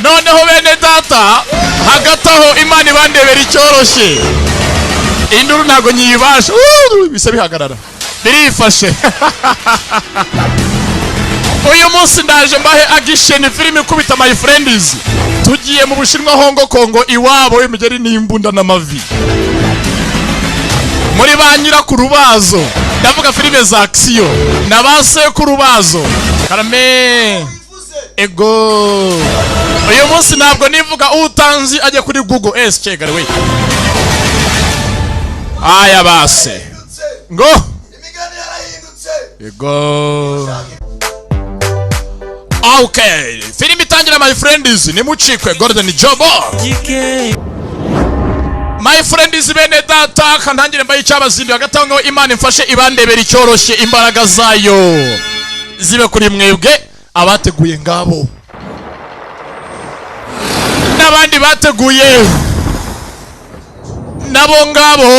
Noneho bene data, hagati aho Imana ibandebera icyoroshye, induru ntabwo nyiyibasha. Bisa bihagarara, birifashe. Uyu munsi ndaje mbahe action filime ikubita, my friends. Tugiye mu Bushinwa, Hong Kong, iwabo w'imigeri n'imbunda n'amavi muri ba nyirakuru bazo. Ndavuga filime za action na ba sekuru bazo. Karame ego, uyu munsi ntabwo nivuga. Utanzi ajya kuri Google s cegare we. Aya base ngo ego. Okay, filime itangira, my friends, nimucikwe Golden Job, my friends. Bene data, kantangire mbaye icyabazinduye. Hagati aho ngaho Imana imfashe, ibandebera icyoroshye, imbaraga zayo zibe kuri mwebwe abateguye ngabo n'abandi bateguye nabo ngabo.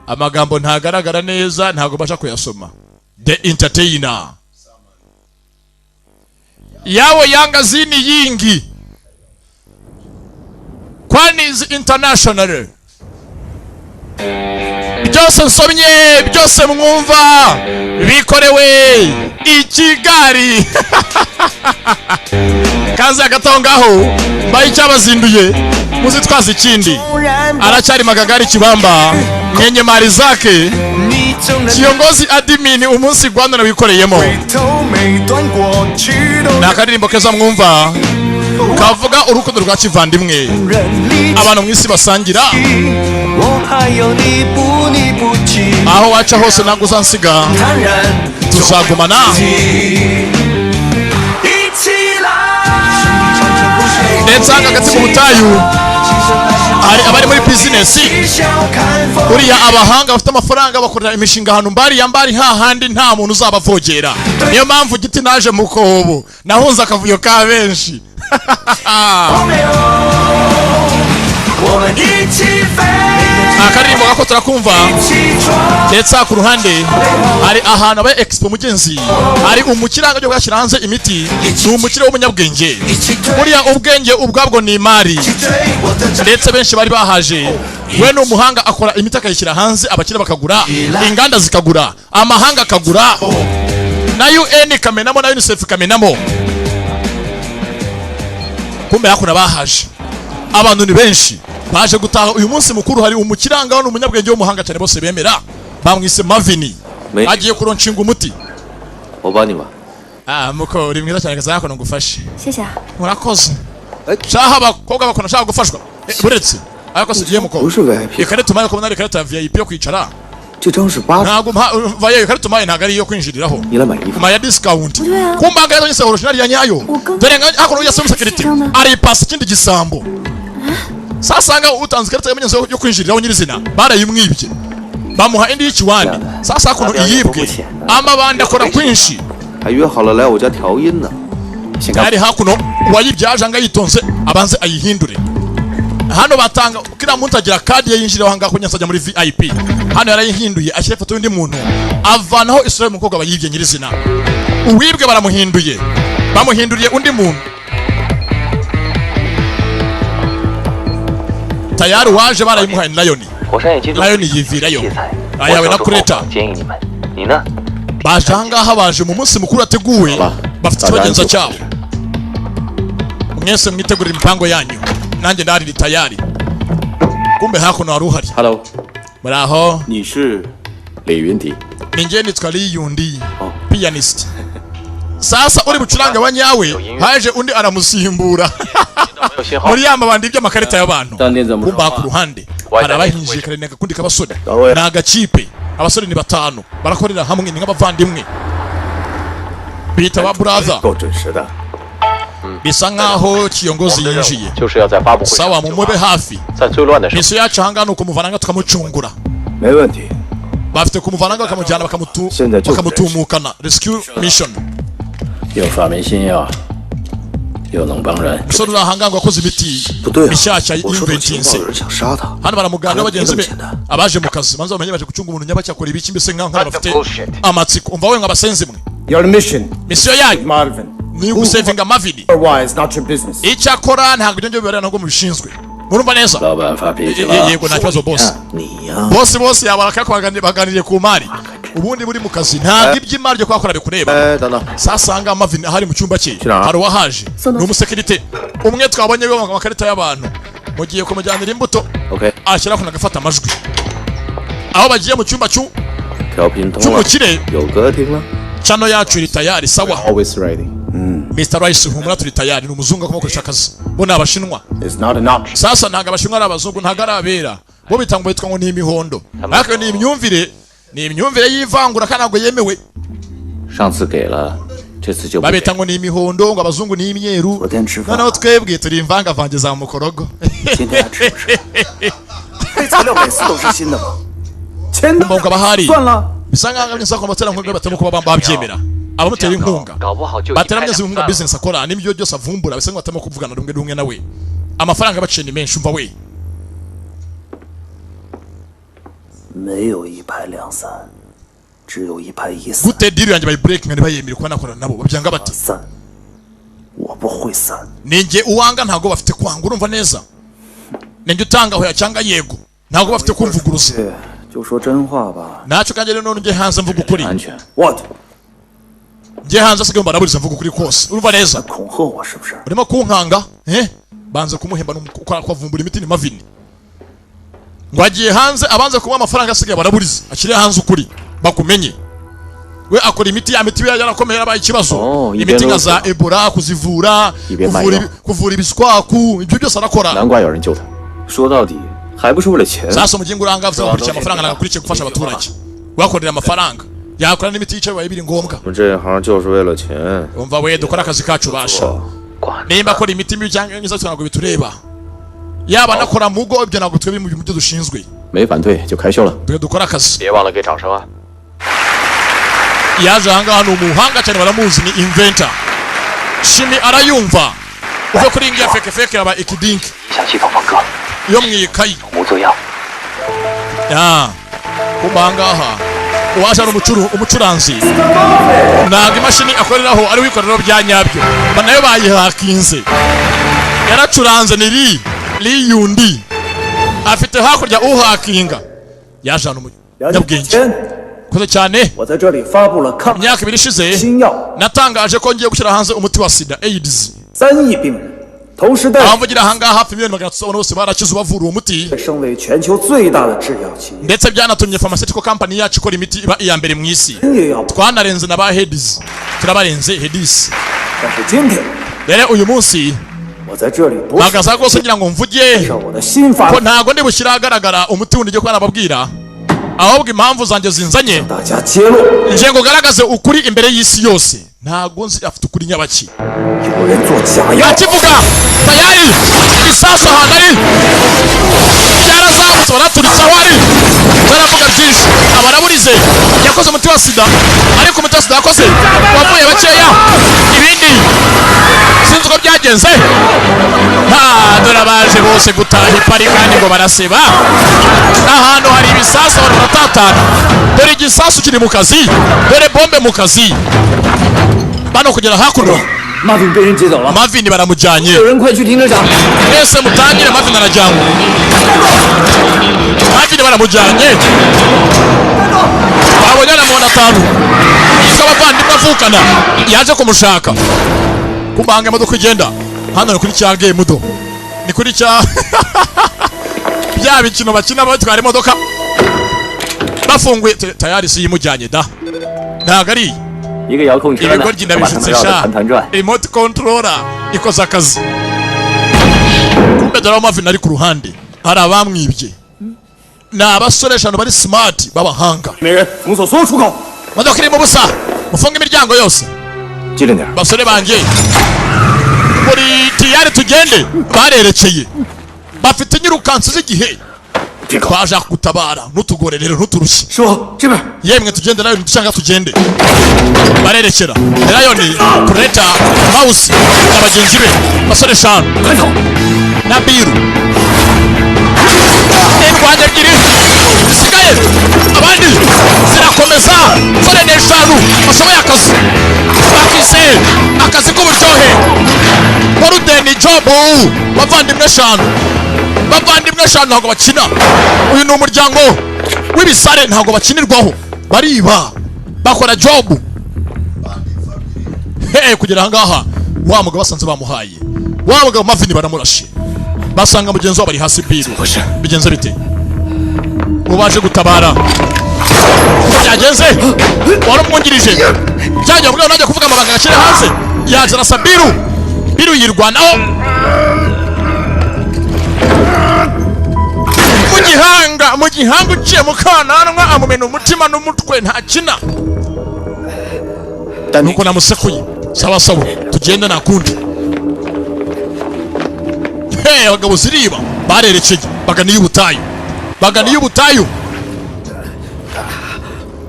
Amagambo ntagaragara neza, ntabwo mbasha kuyasoma. The Entertainer yawo yanga zini yingi Kwanis International. Byose nsomye, byose mwumva, bikorewe i Kigali. Kaze hagati aho ngaho mbaye icyabazinduye, muzitwaza ikindi. Aracyari Magagari Kibamba mwenye mali zake, kiongozi admin. Umunsi Rwanda nawikoreyemo ni akaririmbo keza mwumva kavuga urukundo rwa kivandimwe abantu mu isi basangira. Aho waca hose ntabwo uzansiga, tuzagumana. Ndetse hagati mu butayu hari abari muri bizinesi. Uriya abahanga bafite amafaranga bakorera imishinga ahantu mbari ya mbari, hahandi nta muntu uzabavogera. Niyo mpamvu giti naje mu kobo, nahunze akavuyo ka benshi. Akaririmbo gako turakumva. Ndetse ku ruhande hari ahantu aba expo mugenzi, hari umukiranga byo bwashyira hanze imiti. Ni umukire w'umunyabwenge. Buriya ubwenge ubwabwo ni imari, ndetse benshi bari bahaje. We ni umuhanga, akora imiti akayishyira hanze, abakire bakagura, inganda zikagura, amahanga akagura, na UN ikamenamo, na UNICEF ikamenamo. Kumbe hakuno bahaje abantu ni benshi baje gutaha uyu munsi mukuru. Hari umukiranga, ni umunyabwenge w'umuhanga cyane bose bemera, bamwise Mavini, agiye kuronshinga umuti. Ah, muko uri mwiza cyane, kaza hakuno ngufashe. Murakoze. Shaha abakobwa bakona shaka gufashwa. Buretse ariko sigiye muko ikarita umaye kubona ikarita ya VIP yo kwicara. Ntabwo vaye ikarita umaye, ntabwo ari iyo kwinjiriraho, maya discount. Kumbaga yo yise original ya nyayo. Dore hakuno ya security ari pass ikindi gisambo. Sasa nga utanze ikarita y'amanyezo yo kwinjiriraho nyirizina barayimwibye, bamuha indi y'ikiwani. Sasa hakuno iyibwe, amabandi akora kwinshi. Ari hakuno uwayibyaje anga yitonze abanze ayihindure. Hano batanga kila muntu agira kadi ye yinjira aho ngaho nyasajya muri VIP. Hano yarayihinduye, ashyira ifoto y'undi muntu, avanaho isura y'umukobwa bayibye nyirizina. Uwibwe baramuhinduye, bamuhinduriye undi muntu. Tayari waje barayimuhaye Lion. Lion yivirayo ayawe na kureta. Baje ahangaha, baje mu munsi mukuru ateguwe, bafite ikibagenza cyabo. Mwese mwitegurira imipango yanyu, nanjye ndari tayari. Kumbe hakuno hari uhari. Hello. Muraho. 你是李云迪。 Ninjye nitwa Li Yundi, pianist. Sasa uri bucuranga wa nyawe haje undi aramusimbura muri ya mabandi by'amakarita y'abantu. Kumba ku ruhande hari abahinjiye kare n'agakundi k'abasore, ni agakipe. Abasore ni batanu barakorera hamwe, ni nk'abavandimwe bita ba brother. Bisa nkaho kiongozi yinjiye. Sawa, mumube hafi. Misiyo yacu ahangaha ni ukumuvananga tukamucungura. Bafite kumuvananga bakamujyana bakamutumukana. Rescue mission. Umusore uri ahangaha ngo akoze imiti mishyashya y'inventinse. Hano baramuganga bagenzi be abaje mu kazi banza bamenye baje gucunga umuntu nyabacyakora ibiki, mbese nkaho bafite amatsiko. Umva we, nkabasenzi mwe. Your mission. Misiyo yanyu Marvin. Ni ugusevinga Mavini. Otherwise, not your business. Icyakora ntabwo ibyo ngibyo bibareba, ntabwo mubishinzwe, murumva neza? 老板发脾气了。 Yego, nta kibazo, boss. 你呀， Boss, boss yabaraka ko baganiriye ku mari. Ubundi buri mu kazi, ntabwo iby'imari byo kwakora bikureba. 哎，等等， Sasanga Mavini ahari mu cyumba cye. Kira. Hari uwahaje, ni umusekirite umwe twabonye biba amakarita y'abantu, mugiye kumujyanira imbuto. OK， Ashyira kuno agafata amajwi aho bagiye mu cyumba 调频通了， cy'umukire. 有歌听了。 Channel yacu iri tayari, sawa. Always ready. Mr Rice, humura, turi tayari. Ni umuzungu akomokoresha akazi, bo ni Abashinwa. It's not an option. Sasa ntabwo Abashinwa ari abazungu, ntabwo ari abera. Bo bita ngo bitwa ngo ni imihondo, ariko ni imyumvire, ni imyumvire y'ivangura kandi ntabwo yemewe. 上次给了，这次就不给 Babita ngo ni imihondo, ngo abazungu ni imyeru. 昨天吃饭 Noneho twebwe turi imvangavange za mukorogo. 今天还吃不吃？这材料每次都是新的吗？ 钱都 Mbongo abahari 算了。 Bisa nkaho ari abaterankunga batarimo kuba babyemera, abamutera inkunga 搞不好就一 batera 拍 neza 两 inkunga 散了。 business akora n'ibyo byose avumbura, bisa nkaho batarimo kuvugana rumwe rumwe nawe. Amafaranga baciye ni menshi, umva we. 没有一拍两散，只有一拍一散。 Gute deal yanjye bayiburekinga, ntibayemere kuba nakorana nabo? Babyanga bate? 散，我不会散。 Ninjye uwanga, ntabwo bafite kwanga, urumva neza? Ninjye utanga hoya cyangwa yego, ntabwo bafite kumvuguruza. 对，就说真话吧。 Ntacyo kanjye rero, none njye hanze mvuga ukuri. 安全。 What？ Njye hanze asigaye baraburiza, mvuga ukuri kose, urumva neza? 恐吓我是不是？ Urimo kunkanga, eh? Banze kumuhemba kwavumbura imiti. Ni Mavini ngo agiye hanze, abanze kumuha amafaranga asigaye baraburiza, ashyire hanze ukuri bakumenye. We akora imiti, ya miti yarakomeye, yarabaye ikibazo. Oh, Imiti nka za ibyo Ebola, kuzivura, Ibyo kuvura mayo. Kuvura ibiswaku, ibyo byose arakora. 难怪有人救他。 说到底还不是为了钱。 Sasa umugingo uranga avuze ngo akurikiye amafaranga, ntabwo akurikiye gufasha abaturage. Wakorera amafaranga, yakora n'imiti yica bibaye biri ngombwa. 我们这一行就是为了钱。 Umva we, dukora akazi kacu basha. Nimba akora imiti mibi cyangwa myiza, ntabwo bitureba. Yaba anakora mugo, ibyo ntabwo twebwe mu byo dushinzwe. 没反对就开秀了。 Twe dukora akazi. 别忘了给掌声啊！ Yaje ahangaha ni umuhanga cyane, baramuzi, ni inventor. Shimi arayumva uve kuri ngiya feke feke yaba ikidinki 向系统放歌， yo mu ikayi. 无作药。 Ya kumba ahangaha uwaje ari umucuranzi, ntabwo imashini akoreraho ari wikoreraho bya nyabyo, ba nayo bayihakinze. Yaracuranze ni ri li yundi afite hakurya uhakinga. Yaje hano umunyabwenge 钱， koze cyane. 我在这里发布了抗 Imyaka 2 ishize 新药 natangaje ko ngiye gushyira hanze umuti wa sida, AIDS. 3亿病人，同时代 Aho mvugira ahangaha, hafi miliyoni 300 abantu bose barakize ubavura uwo muti. 升为全球最大的制药企业。 Ndetse byanatumye pharmaceutical company yacu ikora imiti iba iya mbere mu isi. 也要， Twanarenze na ba Hades, turabarenze Hades. 但是今天 Rero uyu munsi 我在这里不是 mpagaze rwose ngira ngo mvuge 我的新发 ko ntago ndi bushyire ahagaragara umuti wundi ugiye kuba nababwira, ahubwo impamvu zanjye zinzanye 大家揭露， nje ngo ngaragaze ukuri imbere y'isi yose. Ntago nzi afite ukuri nyabaki. 有人做假药， Akivuga tayari isasu ahantu ari byarazamutse, baraturitse aho ari. Baravuga byinshi, abaraburize yakoze umuti wa sida, ariko umuti wa sida yakoze wavuye bakeya, ibindi sinzi uko byagenze. Ha, dore abaje bose gutaha ipari kandi ngo baraseba. Ahantu hari ibisasu, abantu baratatana. Dore igisasu kiri mu kazi, dore bombe mu kazi. Bano kugera hakuno. 马云被人劫走了， Mavini baramujyanye. 有人快去停车场！ Mwese mutangire, Mavini arajyanywe, Mavini baramujyanye. Babonye na atanu yitwa abavandimwe avukana yaje kumushaka. Kumbanga imodoka igenda hano ni kuri cya game do, ni kuri cya bya bikino bakina batwara imodoka bafunguye. Tayari si yimujyanye da, ntabwo ari iyi. 一个遥控车呢， Ibigoryi 把他 ndabishutse 们绕得 sha. 团团转。 Remote controller ikoze akazi. Kumbe dore aho Marvin ari ku ruhande hari abamwibye, ni abasore eshanu bari smart b'abahanga. 没人，封锁所有出口。 Modoka irimo ubusa, mufunge imiryango yose. 机灵点。 Basore banjye, muri tiyari tugende. Barerekeye, bafite inyirukansi z'igihe, twaje gutabara. Ntutugore rero, ntuturushye. 说这边。 Yemwe tugende nayo cyangwa tugende. Barerekera Lion, Kureta, Mouse na bagenzi be, basore eshanu na Biru. Indwanyi ebyiri zisigaye, abandi zirakomeza. Sore ni eshanu bashoboye akazi, bakise akazi. Akazi k'uburyohe, Golden Job. Bavandimwe eshanu, bavandimwe eshanu ntabwo bakina. Uyu ni umuryango w'ibisare, ntabwo bakinirwaho, bariba, bakora job. Hey, kugera ahangaha wa mugabo basanze bamuhaye wa mugabo Mavini, baramurashe, basanga mugenzi wabo ari hasi. Biru, bigenze bite? Ubaje gutabara uko byagenze, wari umwungirije cyajya kuvuga, najya kuvuga amabanga gashyire hanze, yaje arasa Biru. Biru yirwanaho mu gihanga, mu gihanga uciye mu kananwa, amumena umutima n'umutwe, ntakina nuko namusekuye. Sawa sawa, tugende, nakundi. Hey, abagabo ziriba barerekeye baganiye ubutayu, baganiye ubutayu.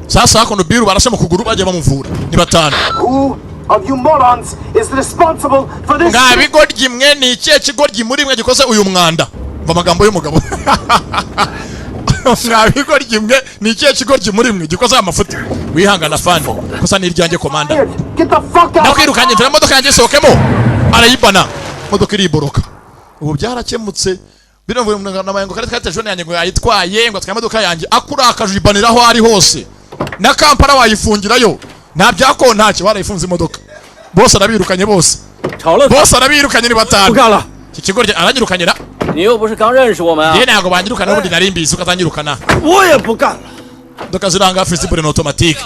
Sasa hakuno Biru barashe mu kuguru, bajya bamuvura, ni batanu. Who of you morons is responsible for this? Mwa bigoryi mwe, ni ikihe kigoryi muri mwe gikoze uyu mwanda? Mva amagambo y'umugabo. Mwa bigoryi mwe, ni ikihe kigoryi muri mwe gikoze aya mafuti? Wihangana fani, kosa ni iryanjye komanda. Get the fuck out! Ndakwirukanye, nzira imodoka yanjye isohokemo. Arayibana, imodoka iriboroka. Ubu byarakemutse. Biravuye ngo kare twari telefone yanjye ngo yayitwaye, ngo atwaye imodoka yanjye, akurakaje uyibanira aho ari hose, na Kampala wayifungirayo, nta byakontacyo, warayifunze imodoka. Bose arabirukanye, bose bose arabirukanye, ni batanu. 不干了， Iki kigo aranyirukanye ra. 你又不是刚认识我们啊 Njye！ntabwo banyirukana, ubundi nari mbizi ko atanyirukana. 我也不干了。 Imodoka ziranga fizibure ni automatique.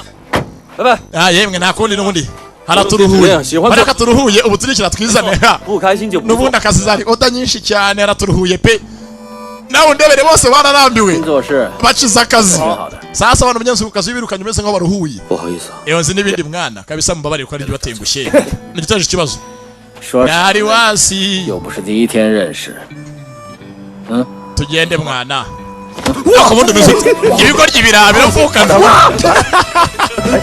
拜拜。 Ah, yemwe nta kundi, n'ubundi haraturuhuye, baraka turuhuye, ubu turikira twizane. 不开心就不做 N'ubundi akazi zari oda nyinshi cyane, araturuhuye pe. Nawe undebere, bose bararambiwe, 做事 bacize akazi. 挺好的。 Sasa abantu mugenzi ku kazi birukanye umeze nk'aho baruhuye. 不好意思啊， Iyo nzi n'ibindi mwana kabisa, mubabarire ko ari byo batengushye, nigiteje ikibazo. 说 Ntari wasi. 又不是第一天认识， Tugende mwana. Ariko ubundi umeze ute? Ibigoryi biraha biravukana.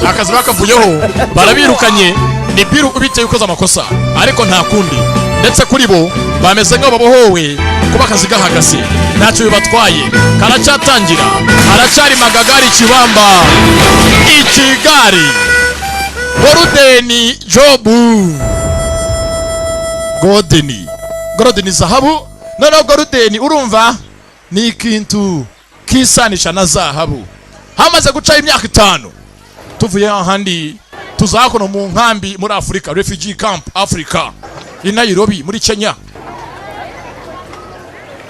Akazi bakavuyeho, barabirukanye, ni Biru ubiteye ukoze amakosa, ariko nta kundi. Ndetse kuri bo bameze nk'aho babohowe kuba akazi gahagaze, ntacyo bibatwaye. Karacyatangira, haracyari magagari, kibamba ikigari, Golden Job, Golden, Golden zahabu. Noneho Golden urumva ni ikintu kisanisha na zahabu. Hamaze gucaho imyaka 5, tuvuye ahandi tuzakono mu nkambi muri Afurika, refugee camp Africa i Nairobi muri Kenya.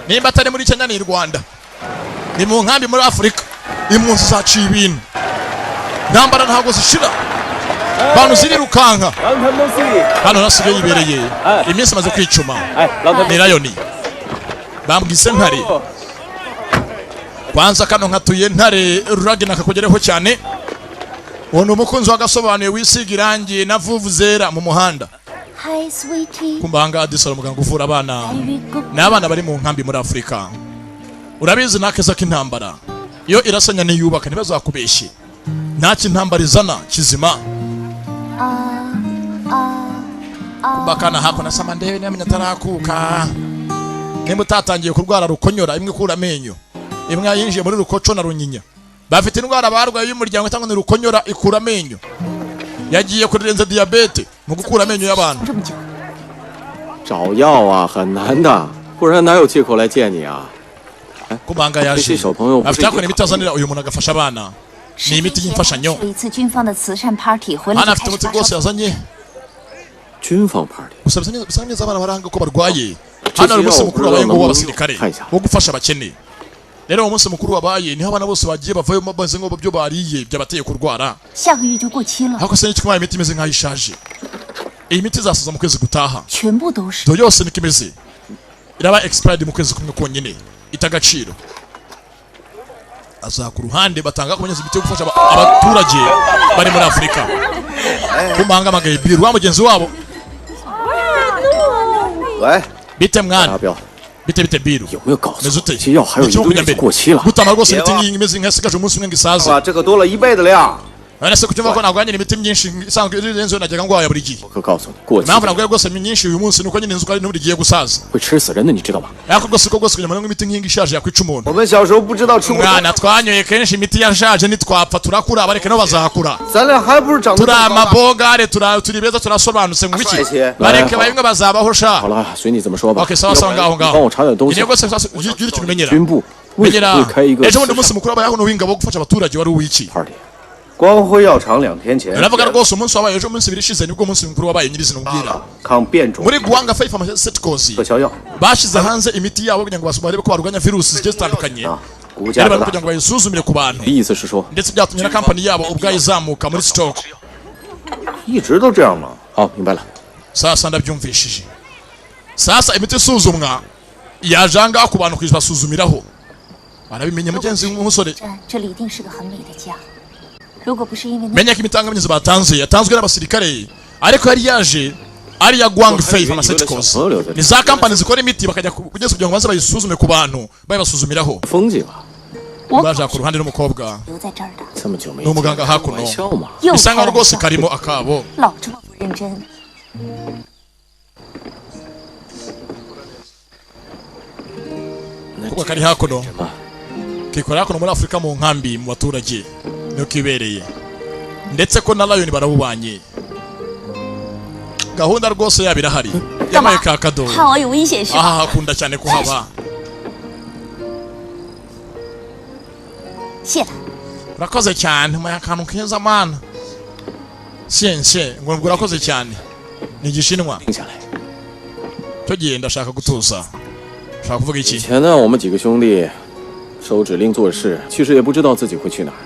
Nimba atari muri Kenya ni i Rwanda, ni mu nkambi muri Afurika. Impunzi zaciye ibintu, intambara ntabwo zishira, abantu zirirukanka. Hano nasigaye yibereye iminsi imaze kwicuma. 哎，老头 Ni Rayoni bambwise Ntare. Kwanza kano nkatuye Ntare ruragina kakugereho cyane. Uwo ni umukunzi wagasobanuye wisiga irangi na vuvuzera mu muhanda. Hi, sweetie. Kumva ahangaha disara umuganga uvura abana. Very good. Ni abana bari mu nkambi muri Afurika. Urabizi nakeza k'intambara iyo irasanya niyubaka, ntibazakubeshye, ntacyo intambara izana kizima. Bakana hako nasama ndebe namenya atarakuka. Nimba utatangiye kurwara rukonyora, imwe ikura amenyo, imwe yinjiye muri rukoco na runyinya, bafite indwara barwaye y'umuryango cyangwa ni rukonyora ikura amenyo, yagiye kurirenza diyabete mu gukura amenyo y'abantu. 这么久， 找药啊很难的，不然哪有借口来见你啊？ Kubanga 这些 yaje 小朋友不是 afite hakuno imiti azanira uyu muntu agafasha abana, ni imiti y'imfashanyo. 一次军方的慈善 party 回来 Hano 就 afite 开始 umuti 发 rwose 烧。 yazanye. 军方 party， Gusa bisa neza abana baranga ko barwaye. Hano hari umunsi mukuru wabaye ngo w'abasirikare wo gufasha abakene. Rero uwo munsi mukuru wabaye niho abana bose bagiye bavayo bameze nk'uko byo bariye byabateye kurwara. 下个月就过期了， Ariko se n'iki, imiti imeze nk'aho ishaje, iyi miti izasoza mu kwezi gutaha. 全部都是。 Dore yose niko imeze, iraba expired mu kwezi kumwe konyine, ita agaciro. Aza ku ruhande batanga kumenyeza imiti yo gufasha abaturage bari muri Afurika. Kumbangamagaye Biru wa mugenzi wabo. 喂， Bite mwana? 阿彪， Bite bite Biru? 有没有搞 Meze 错？ ute? 这些药还有一 Ikirimo 个 kujya 月就 mbere 过期了。 gutama rwose, imiti ngiyi imeze nk'isigaje umunsi umwe ngo isaze. 哇，这可多了一倍的量。None se kucyumva ko nagwanye imiti myinshi isanzwe irenze najyaga ngwaya buri gihe. 我可告诉你，过期 Impamvu nagwaye rwose myinshi uyu munsi nuko nyine inzu ari n'ubu igiye gusaza. 会吃死人的，你知道吗？ Ariko rwose ko rwose kugira ngo imiti nk'ingi ishaje yakwica umuntu. 我们小时候不知道吃过， Mwana twanyoye kenshi imiti yashaje ntitwapfa turakura bareke nabo bazakura. 咱俩还不是长得 Turi amabogare turi beza turasobanutse ngo iki bareke bamwe bazabaho sha. 好了，随你怎么说吧。 Okay, sawa sawa ngaho 你 ngaho. 帮我查点东西 Ni。rwose sasa ugira ikintu umenyera. 军部为什么 Menyera 会开一个 ejo bundi umunsi mukuru wabayeho w'ingabo wo gufasha abaturage wari uw'iki? party？ 光辉药厂两天前 Baravuga rwose umunsi wabaye ejo umunsi ibiri ishize nibwo umunsi mukuru wabaye nyirizina umbwira. 抗变种 Muri Guanga Faith Pharmaceuticals 特效药， bashyize hanze imiti yabo kugira ngo barebe ko barwanya virusi zigiye zitandukanye. 股价 Rero 多 barimo 大？ kugira ngo bayisuzumire ku bantu. 意思是说， Ndetse byatumye na kampani yabo ubwayo izamuka muri stock. 一直都这样吗？ 好，明白了。 Sasa ndabyumvishije. Sasa imiti isuzumwa yaje aha ngaha ku bantu kuyibasuzumiraho. Barabimenye mugenzi w'umusore. 这这里一定是个很美的家。如果不是因为那 Menya ko imitangamyezo batanze yatanzwe n'abasirikare ariko yari yaje ari iya Guang Fei Pharmaceuticals. Ni za kampani zikora imiti bakajya kugeza kugira ngo baze bayisuzume ku bantu bayibasuzumiraho. 风景啊， 我 Baje ku ruhande n'umukobwa 留在这儿的， 这么久没 ni umuganga hakuno 玩笑嘛？ 又 bisa 开 nkaho 玩 rwose 笑， karimo akabo. 老这么不认真。 Kuko kari hakuno kikora hakuno muri Afurika mu nkambi mu baturage niyo kibereye ndetse ko na Lion barabubanye gahunda rwose yabo irahari 干嘛 yamaye ka kado 怕我有危险是吧？ aha hakunda cyane kuhaba 谢了， urakoze cyane muya akantu keza mana shense ngo ngo urakoze cyane ni igishinwa 定下来。 cyo gihe ndashaka gutuza ushaka kuvuga 以 iki 前呢，我们几个兄弟收指令做事，其实也不知道自己会去哪儿，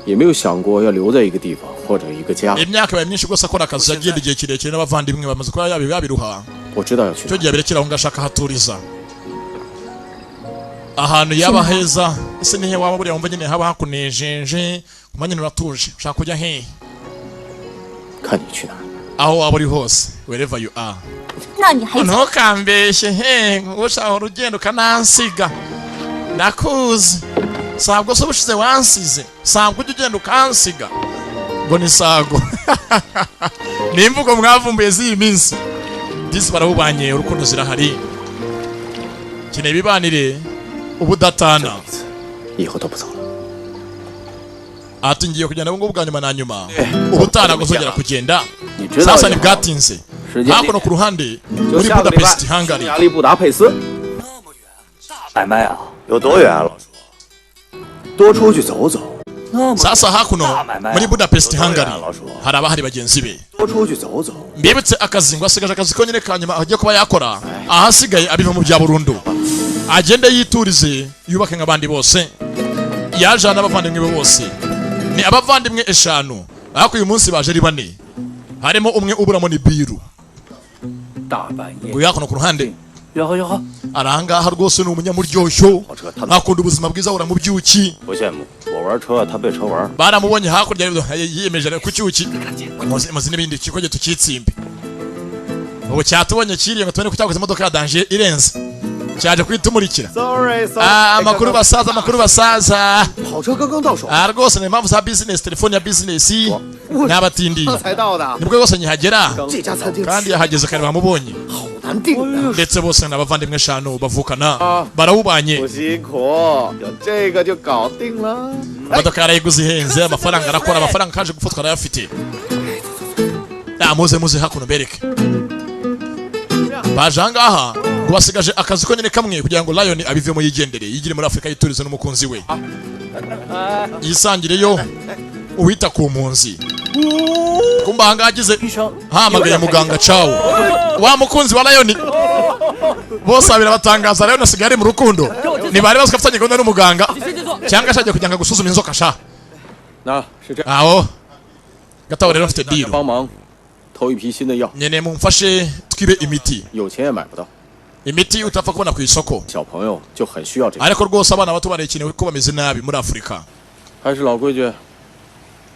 也没有想过要留在一个地方或者一个家。 Imyaka ibaye myinshi rwose akora akazi agenda igihe kirekire n'abavandimwe bamaze kuba yabiruha 我知道要去 icyo 哪儿， gihe aberekera aho ngaho ashaka ahaturiza ahantu yaba heza ese nihe waba buriya wumva nyine haba hakunejeje kumva nyine uratuje ushaka kujya hehe 看你去哪儿。 Aho waba uri hose wherever you are. 那你还 Ntukambeshye he ushaka urugendo ukanansiga ndakuzi sabwo se ubushize wansize sabwo ujya ugenda ukansiga ngo ni sago ni imvugo mwavumbuye z'iyi minsi disi barabubanye urukundo zirahari keneye ibibanire ubudatana. 以后都不走了。 Ati ngiye kugenda ubungubu bwa nyuma na nyuma ubutaha ntabwo nzongera kugenda. 你知道 Sasa 就好 ntibwatinze 时间 hakuno ku ruhande 就 muri 下个礼拜 Budapest 匈 Hungary 牙利布达佩斯。 买卖啊， 有多远啊，老叔？多出去走走， Sasa hakuno muri Budapest Hungary hari abahari bagenzi be. 多出去走走。 Mbibutse akazi ngo asigaje akazi konyine ka nyuma agiye kuba yakora ahasigaye abiva mu bya burundu agende yiturize yubake nk'abandi bose yaje n'abavandimwe be bose ni abavandimwe eshanu ariko uyu munsi baje ari bane harimo umwe uburamo ni biru. 大半夜 Ngo hakuno ku ruhande 哟呵哟呵， arangaha rwose ni umunyamuryoshyo akunda ubuzima bwiza ahora mu byuki. 不羡慕，我玩车，他被车玩。 Baramubonye hakurya yiyemeje ku cyuki muzi muzi n'ibindi kikoge tukitsimbe ubu cyatubonye kiriye ngo tubone ko cyakoze imodoka ya danger irenze cyaje kwitumurikira. Sorry, sorry. Ah, amakuru basaza amakuru basaza. 跑车刚刚到手， Ah, rwose ni impamvu za business telefone ya business n'abatindiye 刚才到的。 Nibwo rwose nkihagera 这家餐厅 kandi yahageze kare bamubonye 好难订啊！ ndetse bose ni abavandimwe eshanu bavukana barawubanye. 不辛苦，有这个就搞定了。 Imodoka yarayiguze ihenze amafaranga arakora amafaranga kaje gufatwa arayafite. Ah, muze muze hakuno bereke baje ahangaha ngo basigaje akazi konyine kamwe kugira ngo Lion abivemo yigendere yigire muri Afurika yiturize n'umukunzi we yisangireyo uwita ku mpunzi kumba ahangaha agize hamagaye muganga cawo wa mukunzi wa Lion bose birabatangaza Lion asigaye ari mu rukundo ntibari bazi ko afitanye gahunda n'umuganga cyangwa ashagiye kugira ngo agusuzume inzoka sha. 那是这样， Aho gatabo rero mfite 大家 deal 帮忙偷一批新的药， nkeneye mumfashe twibe imiti 有钱也买不到。 Imiti utapfa kubona ku isoko. 小朋友就很需要这个。 Ariko rwose abana bato barayikeneye kuko bameze nabi muri Afurika. 还是老规矩，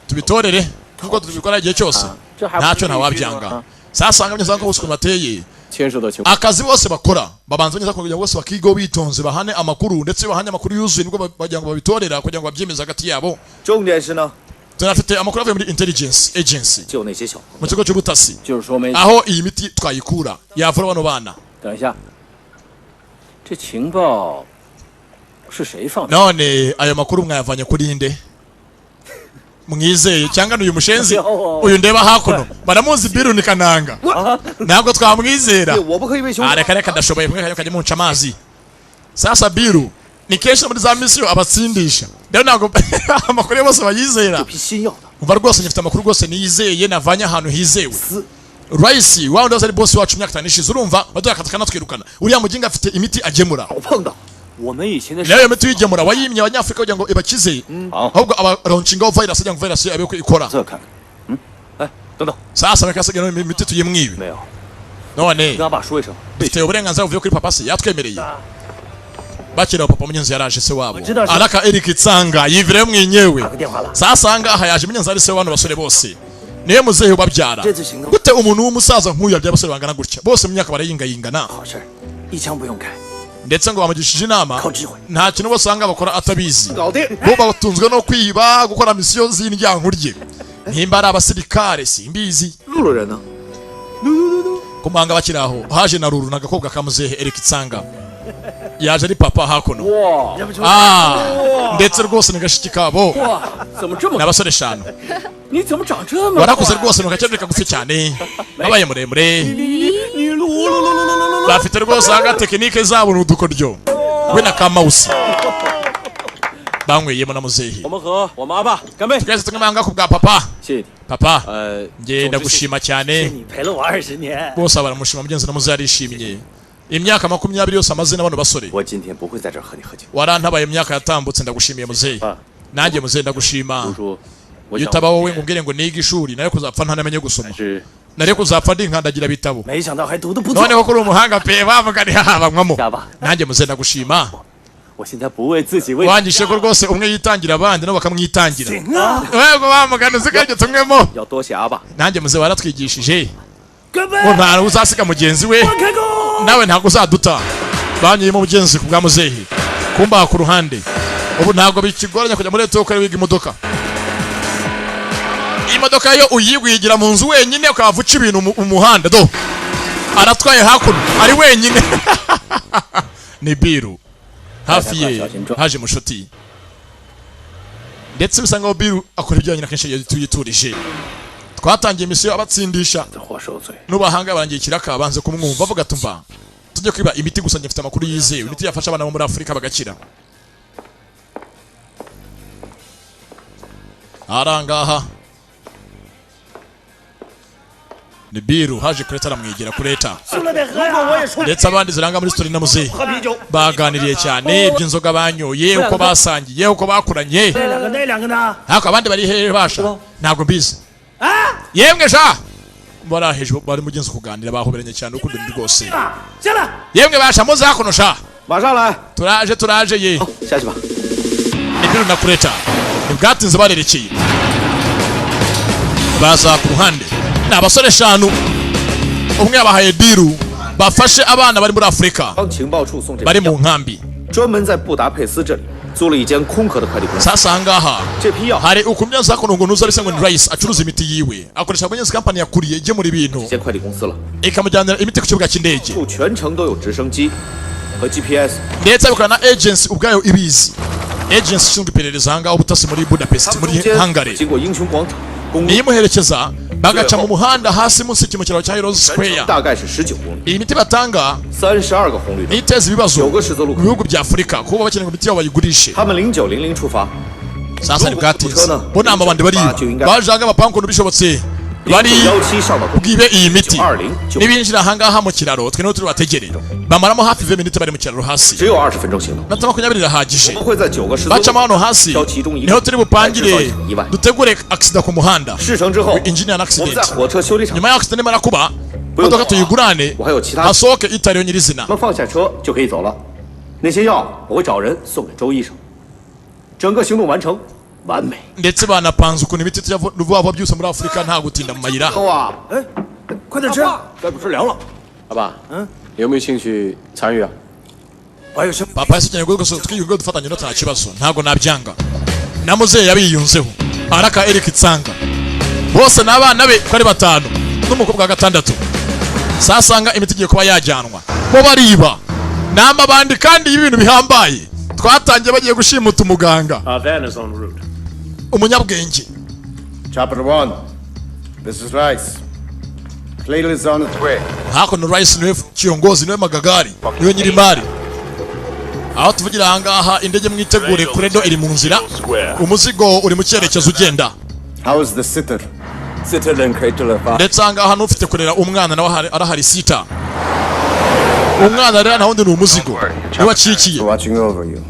Tubitorere nkuko tubikora igihe cyose 这还不 ntacyo 是必须的 ntawabyanga 吗？ sasa nga bose ukuntu bateye 牵涉的情况 akazi bose bakora babanza neza kugira ngo bose bakigo bitonze bahane amakuru ndetse bahane amakuru yuzuye nibwo bagira ngo babitorera kugira ngo babyemeze hagati yabo. 重点是呢， Tunafite amakuru avuye muri intelligence agency, 就那些小 mu kigo cy'ubutasi, 就是说没。 aho iyi miti twayikura yavura bano bana. 等一下，这情报是谁放的？ None ayo makuru mwayavanye kuri nde mwizeye? Cyangwa n'uyu mushenzi uyu ndeba hakuno? Baramuzi, Biru ni Kananga, ntabwo twamwizera. 我不可以为兄 Ah, reka reka, ndashoboye mwe kajya munca amazi. Sasa Biru ni kenshi muri za misiyo abatsindisha, rero ntabwo amakuru ye bose bayizera. 批新药的， Umva rwose, ngifite amakuru rwose niyizeye, navanye ahantu hizewe. Rice wa wundi wahoze ari boss wacu imyaka 5 ishize, urumva waduhaye akazi kanatwirukana, uriya muginga afite imiti agemura. 我碰到 我们以前的 Nayo iyo miti uyigemura wayimye Abanyafurika kugira ngo ibakize, ahubwo abaronshingaho virus kugira ngo virus abe ko ikora. 这看看，嗯，哎，等等， Sasa reka asigaye imiti tuyimwibe. 没有， None 跟阿爸说一声， dufite uburenganzira buvuye kuri papa se? Yatwemereye bakira papa munyenzi yaraje, se wabo araka Eric Tsanga yivire mwenyewe. Sasa ngaha yaje munyenzi ari se w'abano basore bose, niwe muzehe ubabyara. Gute umuntu w'umusaza nk'uyu yabyara abasore bangana gutya bose mu myaka barayingayingana? 好事儿，一枪不用开， Ndetse ngo bamugishije inama, nta kintu bose usanga bakora atabizi. 搞定。 Bo batunzwe no kwiba, gukora misiyo z'indyankurye, nimba ari abasirikare simbizi. 露露人呢？ Kumanga bakiri aho, haje na Ruru n'agakobwa ka muzehe Eric Tsanga, yaje ari papa hakuno. Ah, ndetse rwose ni gashiki kabo. 哇，怎么这么 Ni abasore eshanu. 你怎么长这么 Warakuze rwose, ntukakecuru kagufi cyane, wabaye muremure. 你噜噜噜噜噜噜噜， Bafite rwose anga tekinike zabo ni udukoryo, we na kamawusi banyweyemo na muzehe. 我们和我们阿爸干杯！ Twese tumwanga ku bwa papa. 谢谢你。 Papa, 呃， nge ndagushima cyane. 你陪了我20年， Bose baramushima, mugenzi na muzehe arishimye imyaka 20 yose amaze na bano basore. 我今天不会在这儿和你喝酒。 Warantabaye imyaka yatambutse, ndagushimiye muzehe. Nanjye muzehe ndagushima. 读书，我 Iyo 想 utaba wowe ngo umbwire ngo nige ishuri, nayo kuzapfa ntanamenye gusoma, 是 nari kuzapfa ndi nkandagira bitabo. 没想到还读得不错。 Noneho ko uri umuhanga pe, bavuga ni haha banywamo. 下吧， Nanjye muzehe ndagushima. 我现在不为自己为 Wangishe ko rwose umwe yitangira abandi nabo bakamwitangira. 行啊， Wego bamugana uzi ko tumwemo. 要多谢阿爸。 Nanjye muzehe waratwigishije 干 ngo 杯， nta uzasiga mugenzi we. 开工。 Nawe ntabwo uzaduta. Banyuyemo mugenzi ku bwa muzehe kumbaha ku ruhande. Ubu ntabwo bikigoranye kujya muri leta ukora wiga imodoka. Imodoka yo uyigwigira mu nzu wenyine, ukaba uca ibintu mu muhanda. Do aratwaye hakuno ari wenyine, ni Biru. Hafi ye haje mushuti, ndetse bisa nkaho Biru akora ibyo wenyine akenshi iyo tuyiturije. Twatangiye misiyo abatsindisha. 活受罪。 N'ubahanga barangiye ikiraka, banze kumwumva, bavuga tumva tujye kwiba imiti gusa, njye mfite amakuru yizewe, imiti yafasha abana bo muri Afurika bagakira. Arangaha ni Biru, haje Kureta aramwegera Kureta, 输了得喝呀！ ndetse abandi ziranga muri story na muzehe 喝啤酒， baganiriye cyane iby'inzoga banyoye, uko basangiye, uko bakuranye. 那两个那两个呢？ Ariko abandi bari hehe basha? Ntabwo mbizi yemwe sha, bari hejuru bari mugenzi kuganira, bahoberanye cyane, urukundo ni rwose. 下来， Yemwe basha, muze hakuno sha. 马上来， Turaje, turaje ye. 下去吧。 Ni Biru na Kureta, ntibwatinze barerekeye baza ku ruhande. Ni abasore eshanu, umwe yabahaye diru bafashe abana bari muri Afurika 帮情报处送这 bari 批药 mu nkambi. 专门在布达佩斯这里租了一间空壳的快递公司。 Sasa ahangaha 这批药， hari ukumya hakuno ngo ntuzi ariko ngo ni Rice acuruza imiti yiwe, akoresha mugenzi kampani yakuriye igemura ibintu, 这间快递公司了， ikamujyanira imiti ku kibuga cy'indege. 处全程都有直升机和 GPS。 Ndetse abikorana na agency ubwayo ibizi, agency ishinzwe iperereza ahangaha ubutasi muri 他 Budapest, 们 muri 中间 Hungary. 经过英雄广场公路， Niyo imuherekeza bagaca mu muhanda hasi munsi mu kiraro cya Heroes 全程 Square. 大概是19公里， Iyi miti batanga 32个红绿灯。 niteza ibibazo 九个十字路 mu 口。 bihugu bya Afurika kuba bakeneye ngo imiti yabo bayigurishe. 他们0900出发， Sasa ntibwatinze bo nta mabandi bariba, baje ahangaha bapanga ukuntu bishobotse bari 917上到公 bwibe iyi miti. 920就 Nibinjira ahangaha mu kiraro, twe niho turi bategere, bamaramo hafi 20 minute bari mu kiraro hasi. 只有20分钟行动。 Minota 20 irahagije. 我们会在九个十字路 Bacamo hano hasi 挑其中一 niho 个 turi 来制造一 bupangire, 场意外。 dutegure accident ku muhanda, 事成之后， engineer 我们 accident. 在火车修理厂 Nyuma y'aho accident nimara kuba, imodoka tuyigurane, 我还有其他， hasohoke itariyo nyirizina. 他们放下车就可以走了。那些药我会找人送给周医生。整个行动完成，完美。 Ndetse banapanze ukuntu imiti tujya vuba vuba byose muri Afurika, nta gutinda mu mayira. 哇，哎，快点吃，再不吃凉了。阿爸，嗯，有没有兴趣参与啊？ 我有什 Papa yasukenye rwose twiyunge dufatanye, no nta kibazo, ntabwo nabyanga. Na muzehe yabiyunzeho. Araka Eric Tsanga bose n'abana be ko ari batanu n'umukobwa wa gatandatu. Sasanga imiti igiye kuba yajyanwa bo bariba namba bandi kandi y'ibintu bihambaye. Twatangiye bagiye gushimuta umuganga umunyabwenge. Chapter 1. This is Rice. Cradle is on its way. Hakuno Rice niwe kiongozi, niwe magagari, niwe nyirimari. Aho tuvugira ahangaha indege mwitegure, Credo iri mu nzira, umuzigo uri mu cyerekezo ugenda. How is the sitter? Sitter and Cradle are Ndetse ahangaha n'ufite kurera umwana nawe arahari sita. Umwana rero nta wundi ni umuzigo niwe acikiye. Watching over you.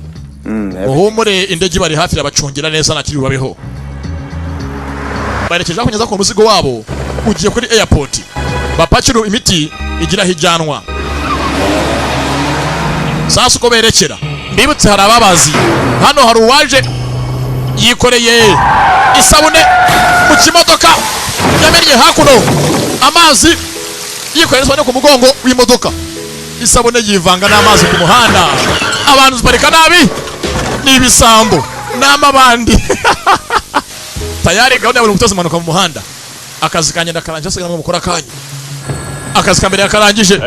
Muhumure indege bari hafi irabacungira neza nta kiri bubabeho. Barekeje kugeza ku muzigo wabo ugiye kuri airport bapakira imiti igira hijyanwa. Sasa uko berekera mbibutse hari ababazi hano, hari uwaje yikoreye isabune mu kimodoka yamennye hakuno amazi, yikoreye isabune ku mugongo w'imodoka, isabune yivanga n'amazi ku muhanda, abantu ziparika nabi ni ibisambo n'amabandi. Tayari gahunda ya buri guteza impanuka mu muhanda. Akazi kanjye ndakarangije, asigaye namwe mukora akanyu. Akazi ka mbere yakarangije.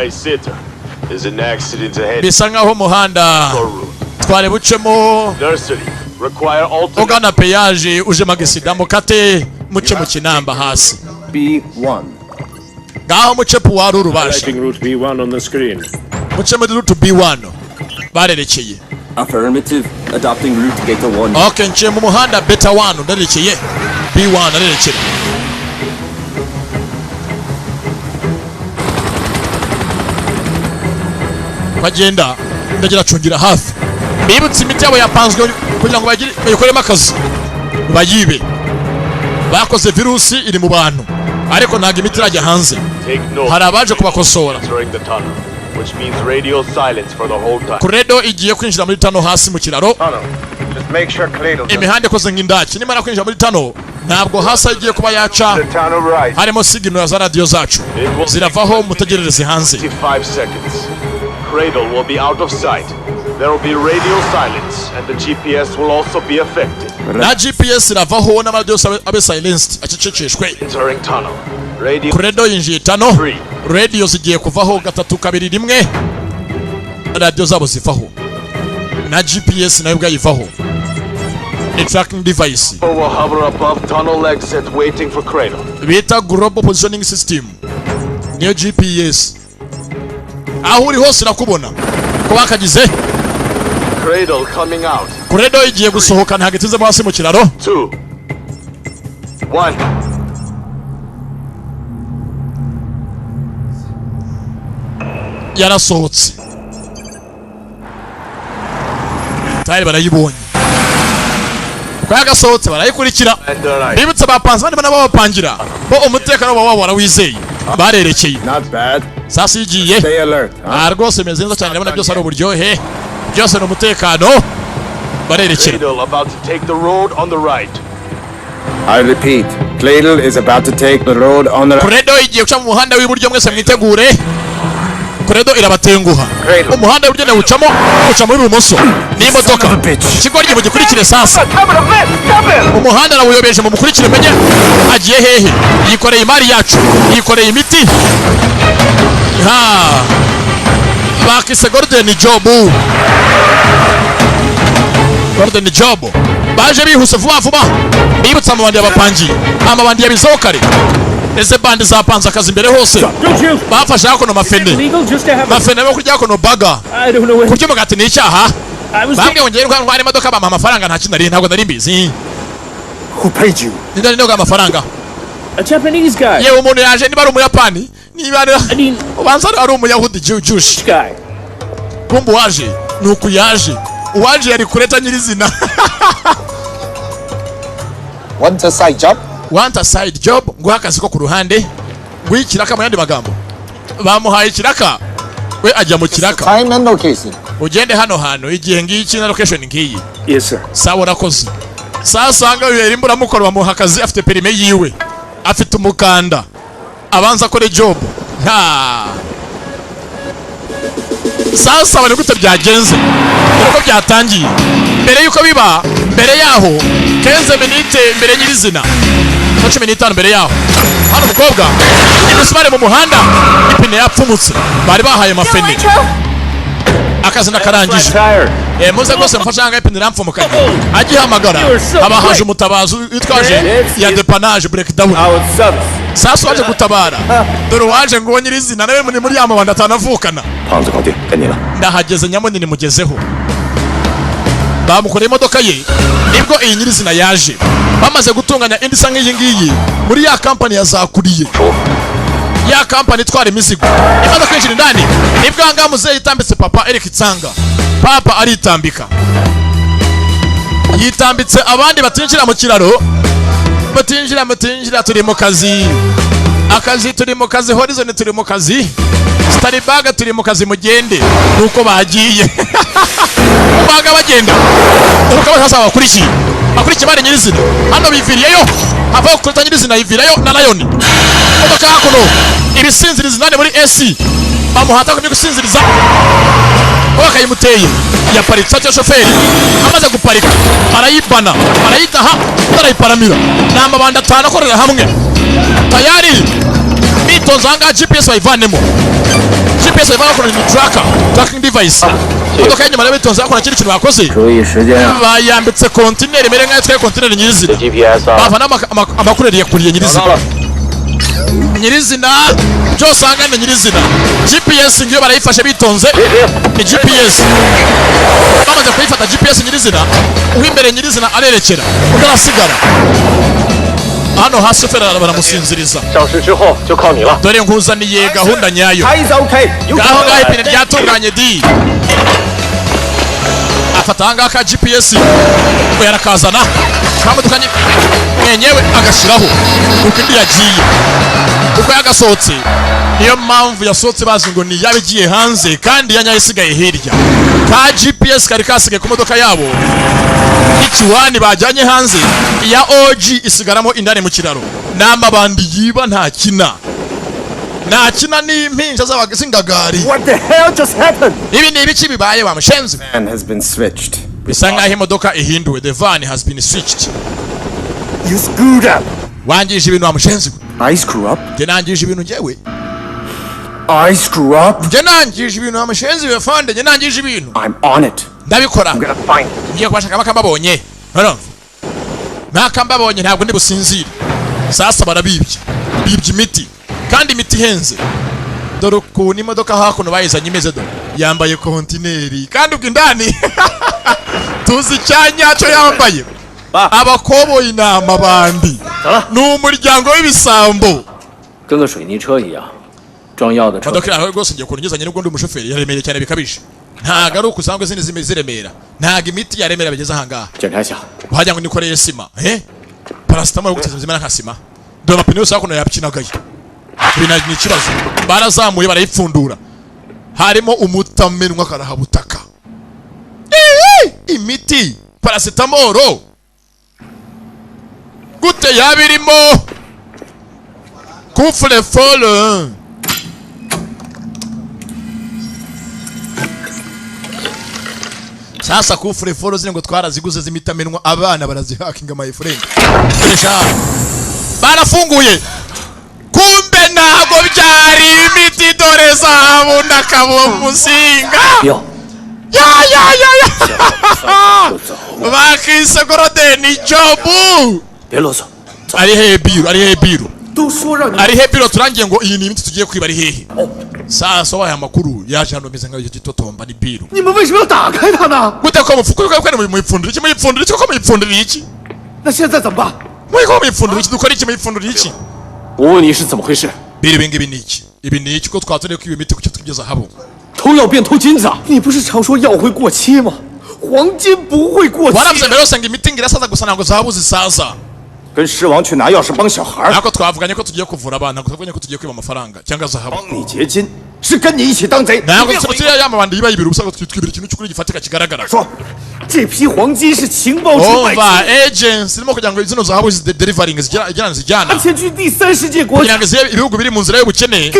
Bisa nkaho umuhanda twari bucemo ugana peyaje uje magisida, mukate muce mu kinamba hasi B1. Ngaho muce puwaru rubasha muce muri route B1 barerekeye. Affirmative, adopting route Beta 1. Okay, nciye mu muhanda Beta 1 ndarekeye B1 ndarekera. Bagenda ndagira cungira hafi. Bibutse imiti yabo yapanzwe kugira ngo bagire bayikoremo akazi bayibe. Bakoze virusi iri mu bantu ariko ntago imiti irajya hanze. Hari abaje kubakosora. Which means radio silence for the whole time. Credo igiye kwinjira muri tano hasi mu kiraro. Imihanda ikoze nk'indaki nimara kwinjira muri tano ntabwo hasi igiye kuba yaca, harimo signal za radio zacu ziravaho, mutegerereze hanze. 55 seconds. Cradle will be out of sight. There will be radio silence and the GPS will also be affected. Na GPS iravaho n'amaradio abe silenced, acecekeshwe. Entering tunnel. Radio Credo yinjiye tano, radio zigiye kuvaho 3 2 1, radio zabo zivaho na GPS nayo ubwayivaho. Ni tracking device will hover above tunnel exit waiting for Cradle. Bita global positioning system niyo GPS, aho uri hose irakubona ko bakagize. Cradle coming out. Credo igiye gusohoka ntabwo itinze hasi mu kiraro. 2 1. Yarasohotse tayari barayibonye uko yagasohotse barayikurikira. Bibutse abapanzi bandi nabo bapangira bo umutekano wabo warawizeye, barerekeye. Sasa igiye rwose imeze neza cyane, ndabona byose ari uburyohe, byose ni umutekano, barerekera. I repeat, Cradle is about to take the road on the right. Credo igiye guca mu muhanda w'iburyo, mwese mwitegure. Credo irabatenguha. Umuhanda w'iburyo ndawucamo, uca muri ibumoso n'imodoka. Ikigoryi mugikurikire sasa. Umuhanda arawuyobeje, mumukurikire menye agiye hehe. Yikoreye imari yacu, yikoreye imiti. Ha! Bakise Golden Job. Golden Job. Baje bihuse vuba vuba. Bibutsa amabandi y'abapangi. Amabandi yabizaho kare. Ese bandi zapanze akazi imbere hose. Bafashe hakono mafene. Mafene bo kurya hakono baga. Kurya umugati ni icyaha. Bambwiye ngo ngere ntware imodoka bampa amafaranga nta kintu nari ntabwo nari mbizi. Who paid you? Ninde ndio amafaranga? A Japanese guy. Yewe umuntu yaje niba ari umuyapani, niba ari ubanza ari umuyahudi Jewish guy. Kumbu waje nuku yaje. Uwaje yari kureta nyirizina. Want a side job? Want a side job? Nguha akazi ko ku ruhande, nguha ikiraka mu yandi magambo. Bamuhaye ikiraka, we ajya mu kiraka. Time and location. Ugende hano hano igihe ngiki na location ngiyi. Yes sir. Sawa urakoze. Sasa anga yari imburamukoro bamuha akazi, afite perime yiwe, afite umukanda, abanza akore job. Nta Sasa bari gute byagenze dore ko byatangiye mbere yuko biba mbere yaho 15 minute mbere nyirizina 15 mbere yaho hano umukobwa imisumari mu muhanda ipine yapfumutse bari bahaye mafene akazi nakarangije muze rwose mufashe ahangaha ipine iramfumukanye agihamagara abahaje umutabazi witwaje ya depanage breakdown sasa waje gutabara dore uwaje ngo nyirizina nawe muri muri yamabanda atanavukana ndahageze nyamunini mugezeho bamukoreye imodoka ye nibwo iyi nyirizina yaje bamaze gutunganya indi isa nk'iyi ngiyi muri ya kampani yazakuriye ya kampani itwara imizigo imodoka yinjira indani nibwo ahangaha muzehe yitambitse papa Eric Tsanga papa aritambika yitambitse abandi batinjira mu kiraro mutinjira mutinjira turi mu kazi akazi turi mu kazi Horizon turi mu kazi Starbucks turi mu kazi mugende nuko bagiye baga bagenda nuko bashaka bakurikiye bakurikiye bari nyirizina hano biviriyeyo hava kuruta nyirizina yivirayo na Lion modoka hakuno ibisinziriza nane muri AC bamuhata kumye gusinziriza bakayimuteye yaparitse cyo shoferi amaze guparika arayibana arayitaha arayiparamira n'amabanda atanu akorera hamwe tayari bitonze ahangaha GPS bayivanemo GPS bayivana kuri tracker tracking device modoka y'inyuma rero bitonze hakora kiri kintu bakoze bayambitse kontineri imere nk'ayo twaye kontineri nyirizina bavana amakureri yakuriye nyirizina nyirizina byose ahangana nyirizina GPS ngiyo barayifashe bitonze ni GPS bamaze kuyifata GPS nyirizina uw'imbere nyirizina arerekera undi arasigara hano hasi shoferi baramusinziriza dore nkuzaniye gahunda nyayo ngaho ngaho ipine ryatunganye di afata ahangaha ka GPS we yarakazana kamodoka mwenyewe agashiraho uko indi yagiye uko yagasohotse niyo mpamvu yasohotse bazi ngo ni yaba igiye hanze kandi ya nyayo isigaye hirya ka GPS kari kasigaye ku modoka yabo ikiwani bajyanye hanze ya OG isigaramo indani mu kiraro n'amabandi yiba nta kina nta kina n'impinja z'ingagari. What the hell just happened? Ibi ni ibiki bibaye wa mushenzi? Van has been switched. Bisa nkaho imodoka ihinduwe. The van has been switched. You screwed up. Wangije ibintu wa mushenzi. I screw up. Njye nangije ibintu njyewe. I screw up. Njye nangije ibintu wa mushenzi we fande, njye nangije ibintu. I'm on it. Ndabikora. I'm gonna find it. Ngiye kubashaka bakambabonye. Urumva? Nakambabonye ntabwo ndi businzire. Sasa barabibye. Bibye imiti. Kandi imiti ihenze. Dore ukuntu imodoka hakuno bayizanye imeze do. Yambaye kontineri kandi ubwo indani tuzi icyanyacyo yambaye. Abakoboyi ni amabandi. Ni umuryango w'ibisambo. Imodoka yawe rwose ngiye ukuntu ngezanye n'ubwo ndi umushoferi yaremeye cyane bikabije. Ntago ari uko usanga izindi ziremera. Ntago imiti yaremera bigeze ahangaha. Wagira ngo nikoreye sima, eh? Paracetamol guteza zimera nka sima. Dore amapine yose hakuno yapyinagaye. Ibi ni ikibazo. Barazamuye barayipfundura. Harimo umutamenwa karahabutaka. Imiti paracetamol gute yabirimo kufle folle. Sasa kufle folle zine ngo twaraziguze zimitamenwa abana barazihakinga my friend. Barafunguye. Kumbe ntago byari imiti dore zahabu ndakabo musinga. Ya ya ya ya. Bakise Golden Job. Ari hehe biro, ari hehe biro. Ari hehe biro turangiye ngo iyi ni imiti tugiye kwiba ari hehe. Sasa waye amakuru yaje hano meze nkayo gitotomba ni biro. Gute ko mufuko ko muyipfundira iki muyipfundira iki ko muyipfundira iki? Muyiko muyipfundira iki dukora iki muyipfundira iki? Biri ibi ngibi ni iki? Ibi ni iki ko twatoreye kwiba imiti kuki twigeza habo? Waravuze mbere yose ngo imiti ngo irasaza gusa ntabwo zahabu zisaza. Ntabwo twavuganye ko tugiye kuvura abana, ntabwo twavuganye ko tugiye kwiba amafaranga cyangwa zahabu. Ntabwo turiya yamabandi yiba yibira ubusa ngo twibira ikintu cy'ukuri gifatika kigaragara. Umva agents irimo kugira ngo zino zahabu zi delivering zijyana zijyana. Kugira ngo zibe ibihugu biri mu nzira y'ubukene.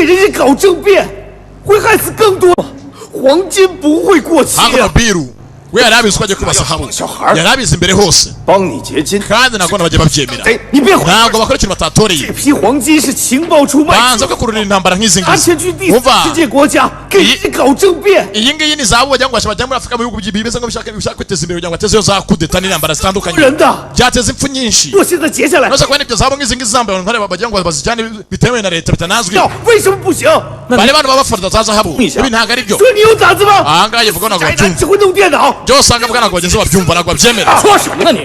黄金不会过期 Hakuno 啊！ Biru we yari abizi ko agiye kwiba zahabu, yari abizi imbere hose. 帮你结金。 Kandi ntabwo bajya babyemera. 哎，你别回， Ntabwo bakora ikintu batatoreye. 这批黄金是情报出卖， Banza kwikururira intambara nk'izi 拿 ngizi. 钱去第 Umva, 四世界国家给你搞政变。 Iyi ngiyi ni zahabu wagira ngo bajya muri Afurika, mu bihugu bimeze nk'aho bishaka kwiteza imbere, kugira ngo batezeyo za kudeta n'intambara zitandukanye, 人的， byateza impfu nyinshi. 若现在结下来， Uretse kuba n'ibyo zahabu nk'izi ngizi zambaye abantu nkareba bagira ngo bazijyane bitemewe na leta, bitanazwi. 要为什么不行？ Bari bantu baba bafata za zahabu, ibi ntabwo ari byo. 说你有胆子吗？ Ahangaha yivuga ntabwo 宅男 babyumva. 只会弄电脑。 Byose usanga avuga ntabwo bagenzi babyumva, ntabwo babyemera. 说什么呢你？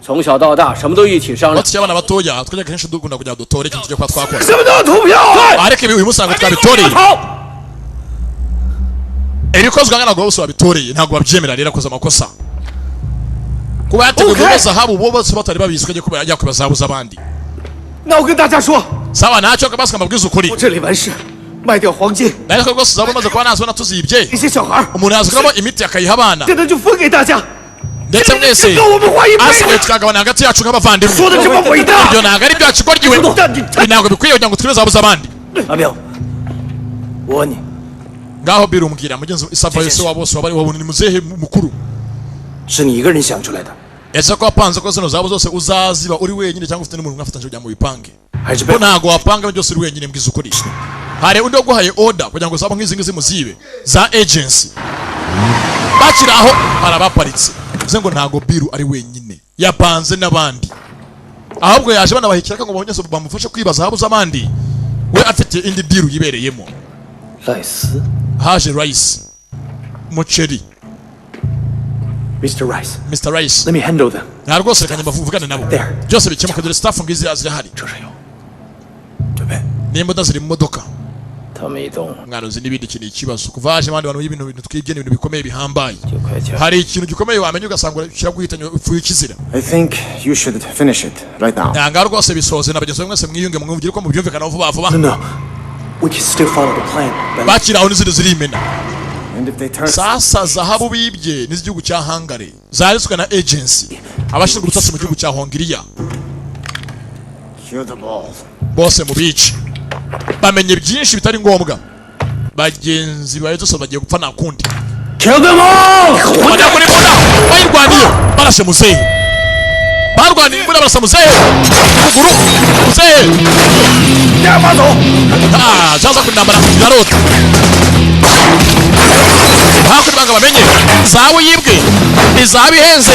从小到大什么都一起商量， Tukiri abana batoya, twajyaga kenshi dukunda kugira ngo dutore ikintu tugiye kuba twakora. 什么都要投票。 Ariko ibi uyu munsi ntabwo twabitoreye. 好， Ibikozwe ntabwo bose babitoreye, ntabwo babyemera. Rero akoze amakosa kuba yateguye Okay. muri zahabu, bo bose batari babizi ko agiye kuba yakwiba zahabu z'abandi. 那我跟大家说， Sawa, ntacyo kabasika, mbabwize ukuri. 我这里完事，卖掉黄金， Ariko rwose zahabu maze kuba nazibona tuzibye, 那些小孩儿 umuntu yaziguramo imiti akayiha abana. 现在就分给大家， Ndetse mwese 够我们花一辈 asigaye 子。 tukagabana hagati yacu nk'abavandimwe. 说的这么伟大， Ibyo ntabwo ari byacu igoryiwe, ibi ntabwo bikwiye kugira ngo twibe zahabu z'abandi. 阿彪，我问你， Ngaho birumbwira mugenzi isava yose wa bose waba ari wowe, ni muzehe mukuru. 是你一个人想出来的， Ese ko wapanze ko zino zahabu zose uzaziba uri wenyine, cyangwa ufite n'umuntu mwafatanyije kugira ngo ubipange? 还是 Ko 被 ntabwo wapanga byose uri wenyine, mbwiza ukuri. Hari undi waguhaye order kugira ngo zahabu nk'izi ngizi muzibe za agency? Bakiri aho hari abaparitse, bivuze ngo ntabwo Biru ari wenyine, yapanze n'abandi. Ahubwo yaje banabahikira ngo bongeze bamufashe kwiba zahabu z'abandi, we afite indi deal yibereyemo. 赖斯 Haje Rice, umuceri. ，Mr. Rice， Mr Rice, let me handle them。 Nta rwose, reka njye mvugane nabo. There. Byose bikemuka, dore staff ngizi zirahari. 车上有，准备。 N'imbunda ziri mu modoka. 他们一动 Mwana uzi n'ibindi kintu, ikibazo kuva haje abandi bantu y'ibintu, bintu twibye ni ibintu bikomeye bihambaye. 就快点。 Hari ikintu gikomeye wamenya ugasanga kiraguhitanye, upfuye ukizira. I think you should finish it right now. Nanga rwose bisoze na bagenzi bawe mwese, mwiyunge, mwumvire ko mubyumvikanaho vuba vuba. No, no, we can still follow the plan. But Bakiri aho n'izindi zirimena. And if they turn Sasa zahabu bibye n'iz'igihugu cya Hungary zaritswe na agency, abashinzwe ubutasi mu gihugu cya Hongiriya. Kill them all. Bose mu bice bamenye byinshi bitari ngombwa, bagenzi bawe byose bagiye gupfa, nta kundi. Kill them all！ Bajya kuri mbunda bayirwaniye, barashe muzehe, barwaniye imbunda, barasa muzehe kuguru, muzehe. Ah, zaza kundambara irarota hakurya banga bamenye zahabu yibwe ni zahabu ihenze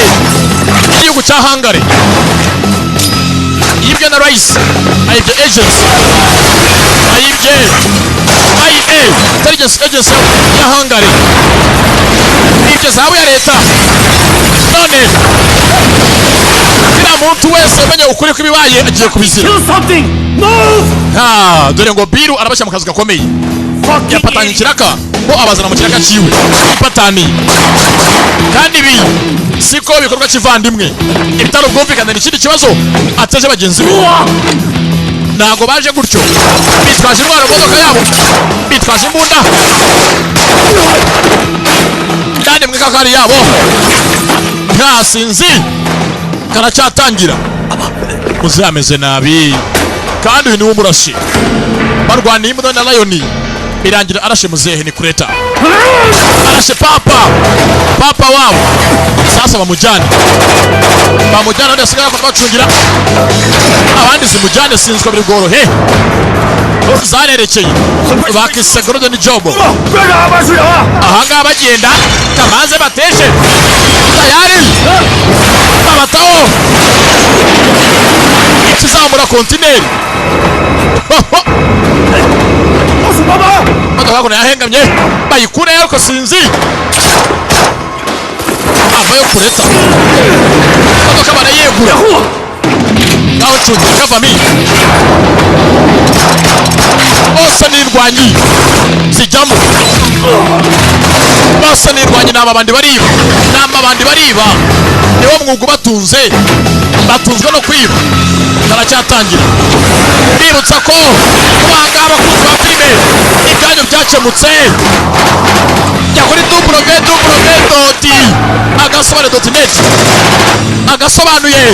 y'igihugu cya Hungary, yibwe na Rice, ayibye agency, ayibye IA, intelligence agency ya Hungary, yibye zahabu ya leta. None kiriya muntu wese umenye ukuri kw'ibibaye agiye kubizira. Kill something! Move! Ha, dore ngo Biru arabashyira mu kazi gakomeye, yapatanye ikiraka bo abazana mu kiraka ciwe ipataniye. Kandi ibi siko bikorwa kivandimwe, ibitaro ubwumvikane ni ikindi kibazo ateje bagenzi be. Ntabwo baje gutyo, bitwaje intwaro mu modoka yabo, bitwaje imbunda kandi mu ikakari yabo. Nta sinzi karacyatangira, muze ameze nabi kandi uyu niwe umurashe. Barwaniye imbunda na Lion, birangira arashe muzehe. Ni kureta arashe papa, papa wabo. Sasa bamujyane, bamujyane, abandi basigara bacungira abandi zimujyane. Sinzi ko biri bworohe, zarerekeye bakise Golden Job. 不要让阿爸睡着啊！ Ahangaha bagenda kamanze bateshe tayari, babataho ikizamura kontineri. 老鼠帮忙！ Imodoka hakuno yahengamye, bayikureyo ariko sinzi avayo kureta imodoka, barayegura. Ngaho ncungira kavami, bose n'indwanyi zijyamo, bose n'indwanyi. Ni ababandi bariba, ni amabandi bariba, niwo mwuga ubatunze, batunzwe no kwiba. Baracyatangira. Mbibutsa ko kubanga abakunzi ba filime, ibyanyu byakemutse. Jya kuri www.agasobanuye.net, agasobanuye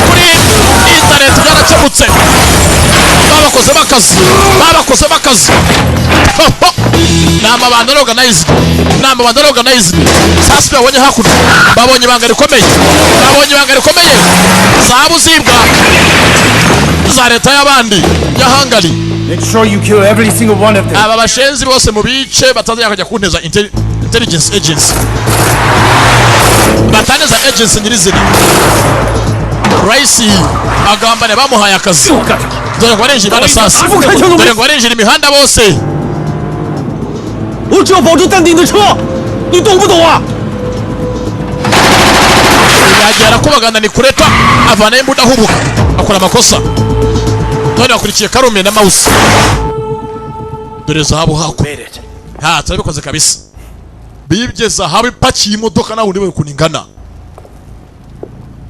kuri interineti, byarakemutse. Babakoze bakazi, babakoze bakazi. Ni amabanda organized, ni amabanda organized. Sasa babonye hakuno, babonye ibanga rikomeye, babonye ibanga rikomeye. Zahabu zibwa za leta y'abandi ya Hungary. Make sure you kill every single one of them. Aba bashenzi bose mu bice batazajya kujya kunteza intelligence agency, bataneza agency nyirizina. Rice agambane bamuhaye akazi, dore ngo barinjira imihanda sasa, dore ngo barinjira imihanda bose. 我只要保住淡定的车，你懂不懂啊？ Yagiye arakubagana ni kureta avana imbunda ahubuka akora amakosa. None bakurikiye Karume na Mouse. Dore zahabu hakuno. Ha, turabikoze kabisa. Bibye zahabu ipakiye imodoka nawe uriwe ukuntu ingana.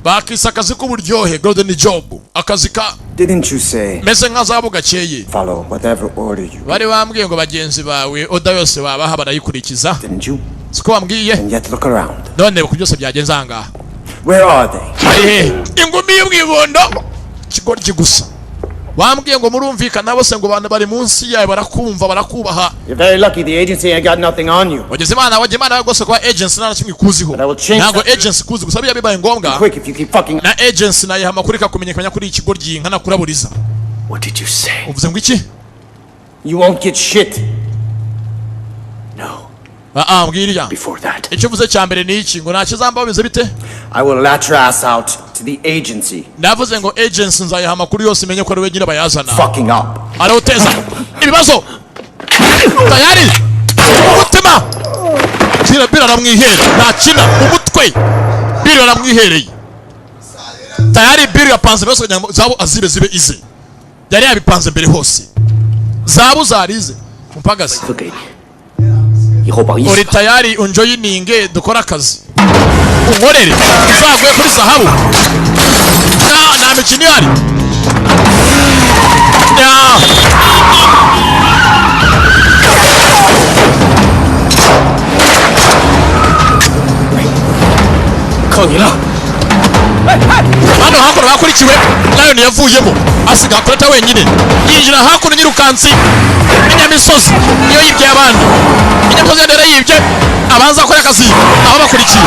Bakise akazi k'uburyohe golden job, akazi ka Didn't you say meze nka zahabu gakeye. follow whatever order you Bari bambwiye ngo bagenzi bawe oda yose babaha barayikurikiza. Didn't you? Siko wambwiye? And yet look around. None ku byose byagenze aha ngaha. Where are they? Bari he? Ingumi y'ubwibondo kigoryi gusa. Wambwiye ngo murumvikana bose ngo abantu bari munsi yawe barakumva barakubaha. You're very lucky the agency ain't got nothing on you. Wageze Imana, wajye Imana rwose kuba agency nta na kimwe ikuziho. Ntabwo agency ikuzi gusa biba bibaye ngombwa. Quick if you keep fucking Na agency nayiha amakuru ikakumenyekanya kuri iki kigoryi nkanakuraburiza. What did you say? Uvuze ngo iki? You won't get shit. No. Ah, mbwira. Before that. Icyo uvuze cya mbere ni iki? Ngo nta kizamba bimeze bite? I will latch your ass out to the agency. Ndavuze ngo agency nzayiha amakuru yose imenye ko ari we nyira bayazana. Fucking up. Arawuteza ibibazo. Tayari umutima. Kira Bill aramwihera, ntakina umutwe. Bill aramwihereye. Tayari Bill yapanze byose kugira ngo zabu azibe zibe ize. Yari yabipanze mbere hose. Zabu zarize. Mumpagaze. 以后帮一 Uri tayari unjoyininge dukora akazi. Unkorere uzaguye kuri zahabu. Nta mikino ihari. 靠你了。 Hano hakuno bakurikiwe Lion yavuyemo asiga Kureta wenyine, yinjira hakuno nyirukansi inyamisozi niyo yibye abandi. Inyamisozi yari yibye abanza akora akazi, ababakurikiye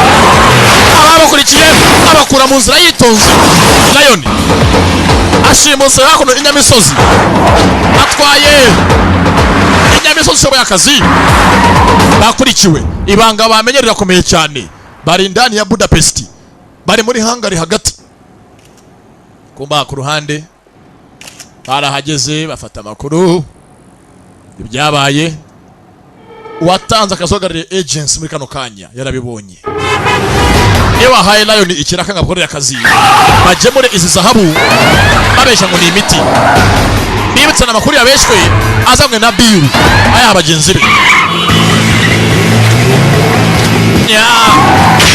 ababakurikiye abakura mu nzira yitonze. Lion ashimuse hakuno inyamisozi atwaye inyamisozi ishoboye akazi. Bakurikiwe ibanga bamenye rirakomeye cyane. Bari indani ya Budapest, bari muri Hungary hagati. Kumba ku ruhande barahageze bafata amakuru ibyabaye. Uwatanze akazogarire agency muri kano kanya yarabibonye. Iyo bahaye Lion ikiraka ngo akorere akazi, bagemure izi zahabu babesha ngo ni imiti. Nibutse amakuru yabeshwe azanywe na Bill ayaha bagenzi be.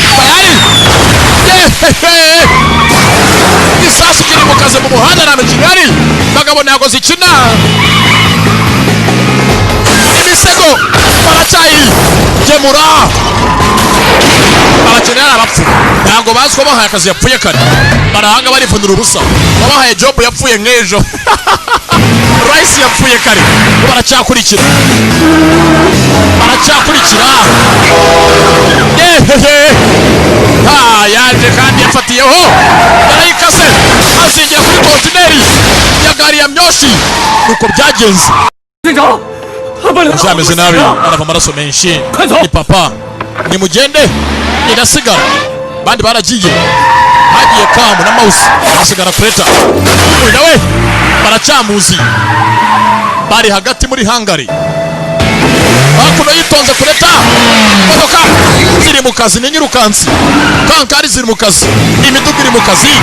Tayari isasu kiri mu kazi mu muhanda na mikino bagabo ntabwo zikina. Imisego baracyayigemura, abakenera abapfu ntabwo bazi ko bahaye akazi yapfuye kare. Barahanga barivunira ubusa, babahaye job yapfuye nk'ejo. Rice yapfuye kare, baracyakurikira, baracyakurikira. Yehehe, ha yaje kandi yafatiyeho, yarayikase azingira kuri kontineri ya gari ya myoshi. Nuko byagenze. Ameze nabi, arava amaraso menshi. Ni papa, nimugende irasigara. Bandi baragiye, hagiye Kamu na Mouse, hasigara Kureta. Uyu nawe baracyamuzi, bari hagati muri Hungary. Hakuno yitonze Kureta, imodoka ziri mu kazi ni nyirukansi, kankari ziri mu kazi, imiduga iri mu kazi.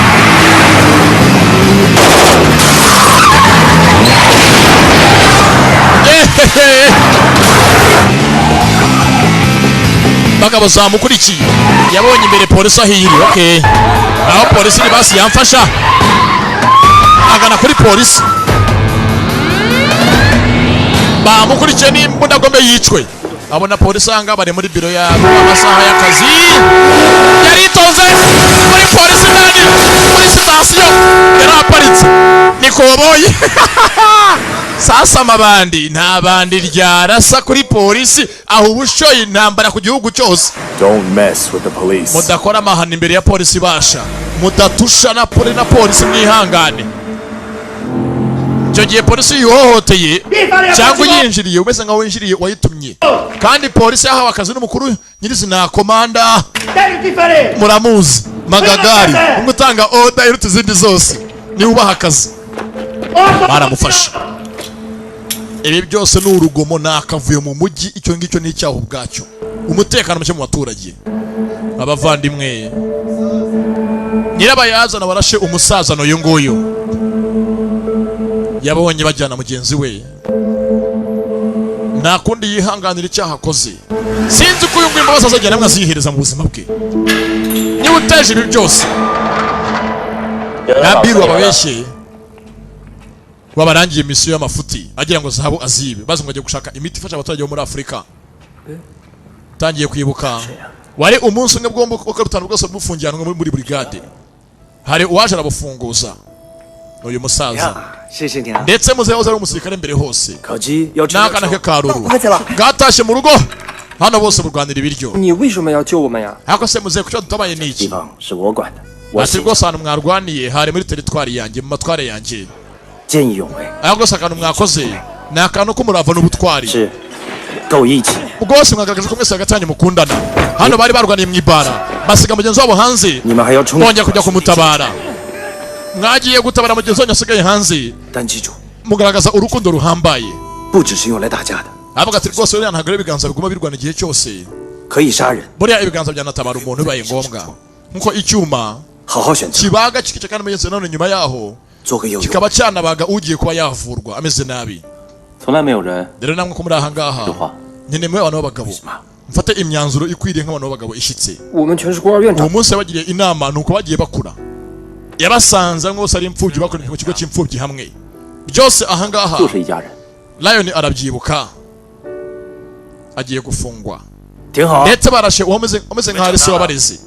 Bagabo zamukurikiye, yabonye imbere polisi aho iri. Okay, aho polisi iri basi yamfasha. Agana kuri polisi, bamukurikiye n'imbunda gombe yicwe. Abona polisi anga bari muri biro yabo amasaha y'akazi. Yaritonze muri polisi ndani muri sitasiyo yaraparitse ni koboyi. Sasa amabandi nta bandi ryarasa kuri polisi, aho ubushoye intambara ku gihugu cyose. Don't mess with the police. Mudakora amahano imbere ya polisi, basha mudatusha na poli na polisi, mwihangane. Icyo gihe polisi yihohoteye cyangwa uyinjiriye, umeze nkaho winjiriye wayitumye, kandi polisi yahawe akazi n'umukuru nyirizina, komanda muramuzi Magagari, umwe utanga order iruta izindi zose, niwe ubaha akazi. Baramufashe. Ibi byose ni urugomo, ni akavuyo mu mujyi. Icyo ngicyo ni icyaha ubwacyo, umutekano muke mu baturage. Abavandimwe, nyirabayazana warashe umusaza n'uyu nguyu yabonye bajyana mugenzi we, nta kundi yihanganira icyaha akoze. Sinzi ko uyu nguyu imbabazi azagenda namwe aziyihereza mu buzima bwe, niba uteje ibi byose. Nabiru ababeshye wabarangiye misiyo y'amafuti, agira ngo zahabu azibe, bazi ngo agiye gushaka imiti ifasha abaturage bo muri Afurika. Tangiye kwibuka wari umunsi umwe bwombi uko butanu bwose bufungiranwe muri brigade, hari uwaje arabufunguza, uyu musaza. Ndetse muzehe wahoze ari umusirikare mbere hose n'akana ke karuru gatashye mu rugo. Hano bose burwanira ibiryo. 你为什么要救我们呀？ Ariko se muzehe, kuki dutabaye ni iki? Ati rwose ahantu mwarwaniye hari muri teritwari yanjye, mu matware yanjye. Ariko rwose akantu mwakoze ni akantu k'umurava n'ubutwari rwose, mwagaragaje ko mwese hagati yanyu mukundana. Hano bari barwaniye mu ibara, basiga mugenzi wabo hanze, bongera kujya kumutabara. Mwagiye gutabara mugenzi wanyu asigaye hanze, mugaragaza urukundo ruhambaye. Avuga ati rwose buriya ntabwo ari ibiganza biguma birwana igihe cyose, buriya ibiganza byanatabara umuntu bibaye ngombwa, nkuko icyuma kibaga kikica kandi mugenzi none nyuma yaho kikaba cyanabaga ugiye kuba yavurwa ameze nabi. Rero namwe ko muri aha ngaha, nyine mwe abantu b'abagabo, mfate imyanzuro ikwiriye nk'abantu b'abagabo ishyitse. Uwo munsi yabagiriye inama ni uko bagiye bakura, yabasanze bose ari imfubyi, bakoreye mu kigo cy'imfubyi hamwe byose. Aha ngaha Lion arabyibuka, agiye gufungwa, ndetse barashe uwameze nkaho ari se wabareze.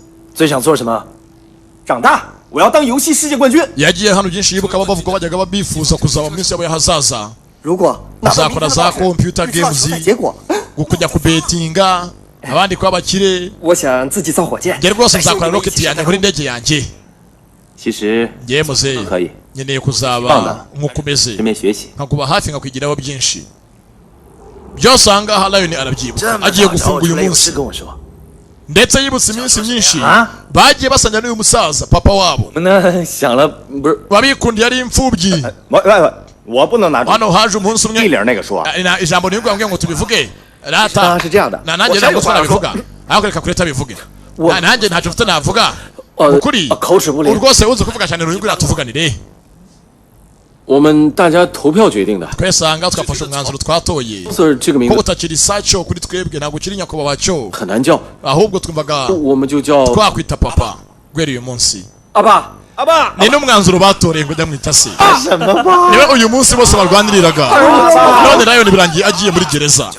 Yagiye hano byinshi yibuka, bavuga bajyaga bifuza kuzaba mu minsi yabo y'ahazaza, kuzakora za computer games, kujya kubetinga, abandi kuba abakire. Njye rwose nzakora rocket yanjye, nkora indege yanjye. Njye muzehe nkeneye kuzaba nk'uko umeze, nkakuba hafi, nkakwigiraho byinshi byose. Aha ngaha Lion arabyibuka, agiye gufunga uyu munsi, ndetse yibutse iminsi myinshi bagiye basangira n'uyu musaza papa wabo babikundiye ari imfubyi. Hano haje umunsi umwe ijambo ntibwo ngo tubivuge rata, nanjye ntabwo twanabivuga, ariko reka kureta bivuge, nanjye ntacyo mfite navuga ukuri rwose uzi kuvuga cyane, uyu nguyu atuvuganire. Twese aha ngaha twafashe umwanzuro twatoye ko utakiri Sacho kuri twebwe, ntabwo ukiri nyakubahwa cyo, ahubwo twumvaga twakwita papa guhera uyu munsi. Ni n'umwanzuro batoreye ngo ndamwita se, niwe uyu munsi bose barwaniriraga. None Lion birangiye agiye muri gereza.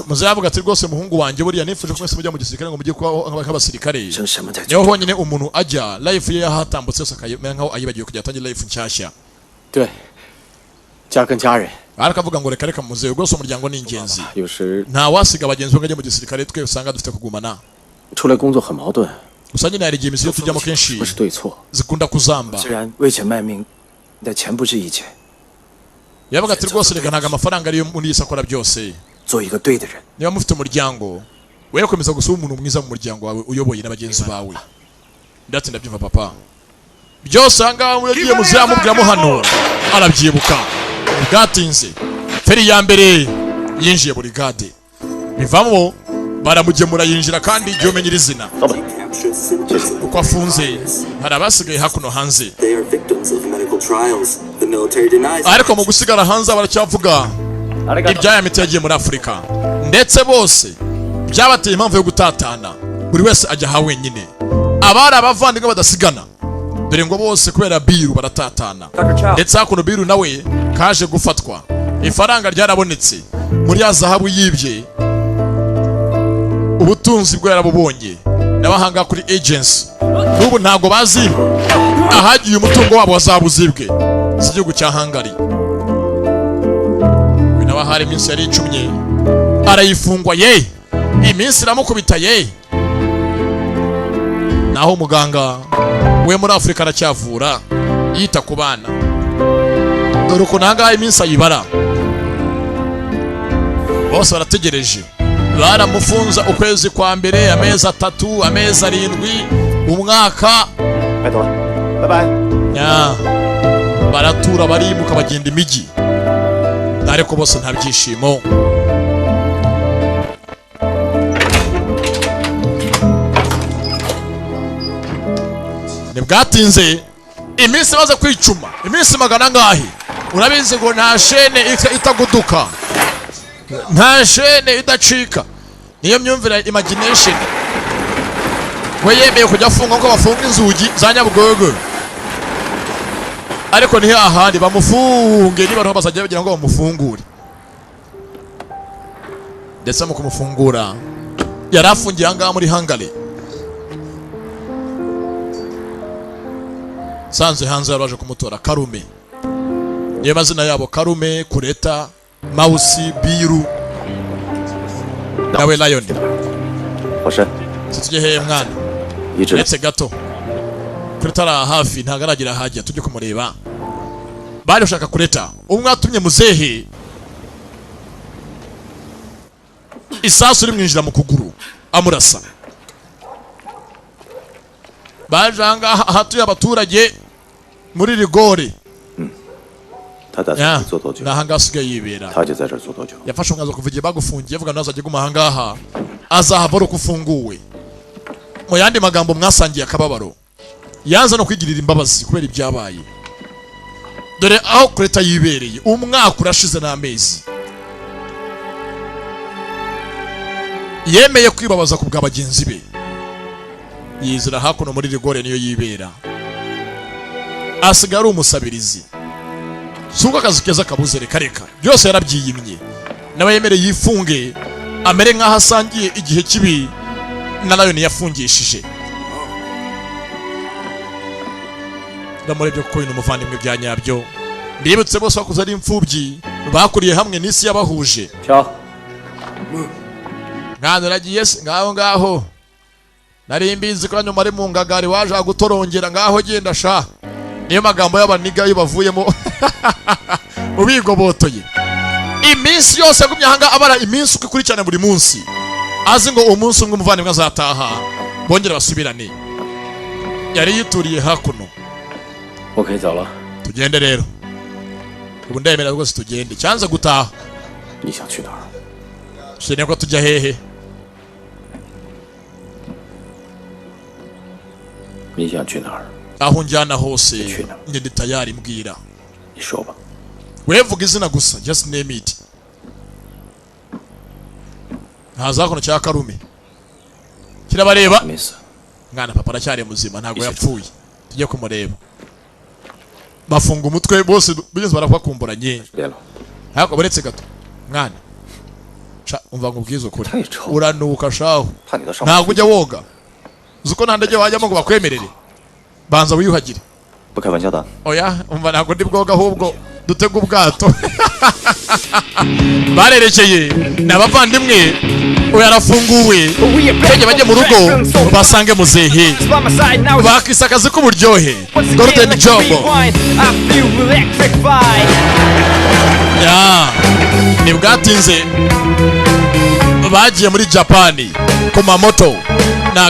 Muzehe avuga ati rwose muhungu wanjye, buriya nifuje ko mwese mujya mu gisirikare ngo mujye kubaho nk'abasirikare, niho honyine umuntu ajya life ye yahatambutse yose akamera nkaho ayibagiwe kujya atangira life nshyashya. Ariko avuga ngo reka reka muzehe, rwose umuryango ni ingenzi, nta wasiga bagenzi be ngo ajye mu gisirikare, twe usanga dufite kugumana. Gusa nyine hari igihe imisiyo tujyamo kenshi zikunda kuzamba. Yavuga ati rwose reka ntabwo amafaranga ariyo muri iyi akora byose. Niba mufite umuryango, we komeza gusa umuntu mwiza mu muryango wawe uyoboye na bagenzi bawe. Ndetse ndabyumva papa. Byose aha ngaha yagiye muzehe amubwiramo hano arabyibuka. Bwatinze feri ya mbere yinjiye burigade, bivamo baramugemura yinjira, kandi igihe umenye izina uko afunze hari abasigaye hakuno hanze. Ariko mu gusigara hanze baracyavuga ibyaya miti yagiye muri Afurika, ndetse bose byabateye impamvu yo gutatana, buri wese ajya aha wenyine. Abari abavandimwe badasigana, dore ngo bose kubera Biru baratatana. Ndetse hakuno Biru nawe kaje gufatwa, ifaranga ryarabonetse muri ya zahabu yibye, ubutunzi bwo yarabubonye n'abahanga kuri agency. N'ubu ntabwo bazi ahagiye umutungo wabo wazabuzibwe si igihugu cya Hungary. Uyu nawe ahari iminsi yari icumye arayifungwa ye, iminsi iramukubita ye. Naho muganga we muri Afurika aracyavura yita ku bana, dore ukuntu ahangaha iminsi ayibara. Bose barategereje, baramufunza ukwezi kwa mbere, amezi 3, amezi 7, umwaka. Baratura barimuka bagenda imijyi, ariko bose nta byishimo. Ntibwatinze iminsi imaze kwicuma, iminsi magana angahe? Urabizi ngo nta shene itaguduka, nta shene idacika. Niyo myumvire imagination. We yemeye kujya afunga ngo bafunga inzugi za Nyabugogo, ariko ni ahandi bamufunge niba bazajya bagira ngo bamufungure. Ndetse mu kumufungura yarafungiye ahangaha muri Hungary. Sanze hanze yaraje kumutora Karume, niyo mazina yabo Karume, Kureta, Mausi, Biru nawe Lion. Tujye hehe mwana? Ndetse gato Kureta ari hafi ntabwo aragira hajya, tujye kumureba. Bari ushaka Kureta, umwe atumye muzehe isasu rimwinjira mu kuguru amurasa. Baje ahangaha ahatuye abaturage muri rigore. Nahangaha asigaye yibera. Yafashe umwanzuro kuva igihe bagufungiye avuga ntazajya aguma ahangaha, azahava ari uko ufunguwe. Mu yandi magambo mwasangiye akababaro. Yanze no kwigirira imbabazi kubera ibyabaye. Dore aho Kureta yibereye umwaka urashize n'amezi. Yemeye kwibabaza ku bwa bagenzi be, yizira hakuno muri rigore niyo yibera. Asigaye ari umusabirizi. Suko akazi keza kabuze, reka reka byose yarabyiyimye. Nawe yemereye yifunge amere nkaho asangiye igihe kibi na Lion yafungishije. Ndamurebye kuko uyu umuvandimwe bya nyabyo. Mbibutse bose bakuze ari imfubyi, bakuriye hamwe n'isi yabahuje. Mwana uragiye se? Ngaho ngaho nari mbizi ko nyuma ari mu ngagari waje gutorongera, ngaho genda sha. Niyo magambo y'abaniga iyo bavuyemo ubigobotoye. Iminsi yose yagumye ahanga abara iminsi uko ikurikirana buri munsi, azi ngo umunsi umwe umuvandimwe azataha bongera basubirane. Yari yituriye hakuno. Tugende rero ubu ndemera rwose tugende, cyanze gutaha. Sineko tujya hehe? Aho njyana hose njye ndi tayari, mbwira. Wevuga izina gusa, just name it. Ntazakono cya Karume kirabareba. Mwana papa aracyari muzima ntabwo yapfuye, tujye kumureba. Bafunga umutwe bose bigeze barabakumburanye. Ariko buretse gato mwana, umva ngo ubwize ukuri, uranuka shaho, ntabwo ujya woga. Uzi ko nta ndege wajyamo ngo bakwemerere, banza wiyuhagire. Oya umva ntabwo ndi bwoga, ahubwo dutega ubwato. Barerekeye ni abavandimwe, uyu arafunguwe, bajye bajye mu rugo basange muzehe bakise akazi k'uburyohe Golden Job. Ni bwatinze bagiye muri Japani Kumamoto. Ni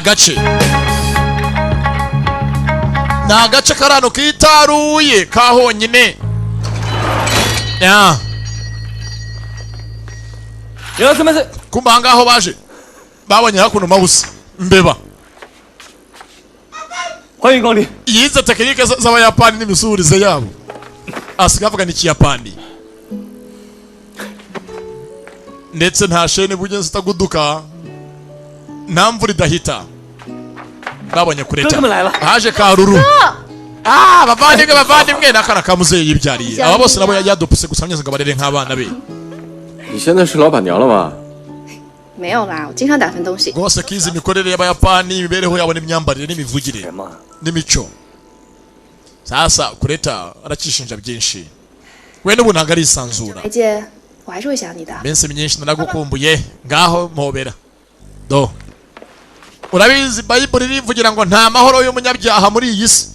agace karano kitaruye ka honyine. Kumba ahangaho baje babonye hakuno Mausi mbeba. Yize tekinike z'abayapani n'imisuhurize yabo, asigaye avuga n'ikiyapani. Ndetse nta shene bugenzi itaguduka, nta mvura idahita. Babonye Kureta haje Karuru. Bavandimwe bavandimwe n'akana ka muzehe yibyariye. Aba bose nabo yadupuse gusa ngo barere nk'abana be. 你现在是老板娘了吗？没有啦，我经常打分东西。 Rwose kizi imikorere y'Abayapani, imibereho yabo n'imyambarire n'imivugire n'imico. Sasa Kureta aracishinja byinshi, we n'ubu ntabwo arisanzura. 白姐，我还是会想你的。 Iminsi myinshi naragukumbuye, ngaho mpobera. Do urabizi, Bayibuli irivugira ngo nta mahoro y'umunyabyaha muri iyi si.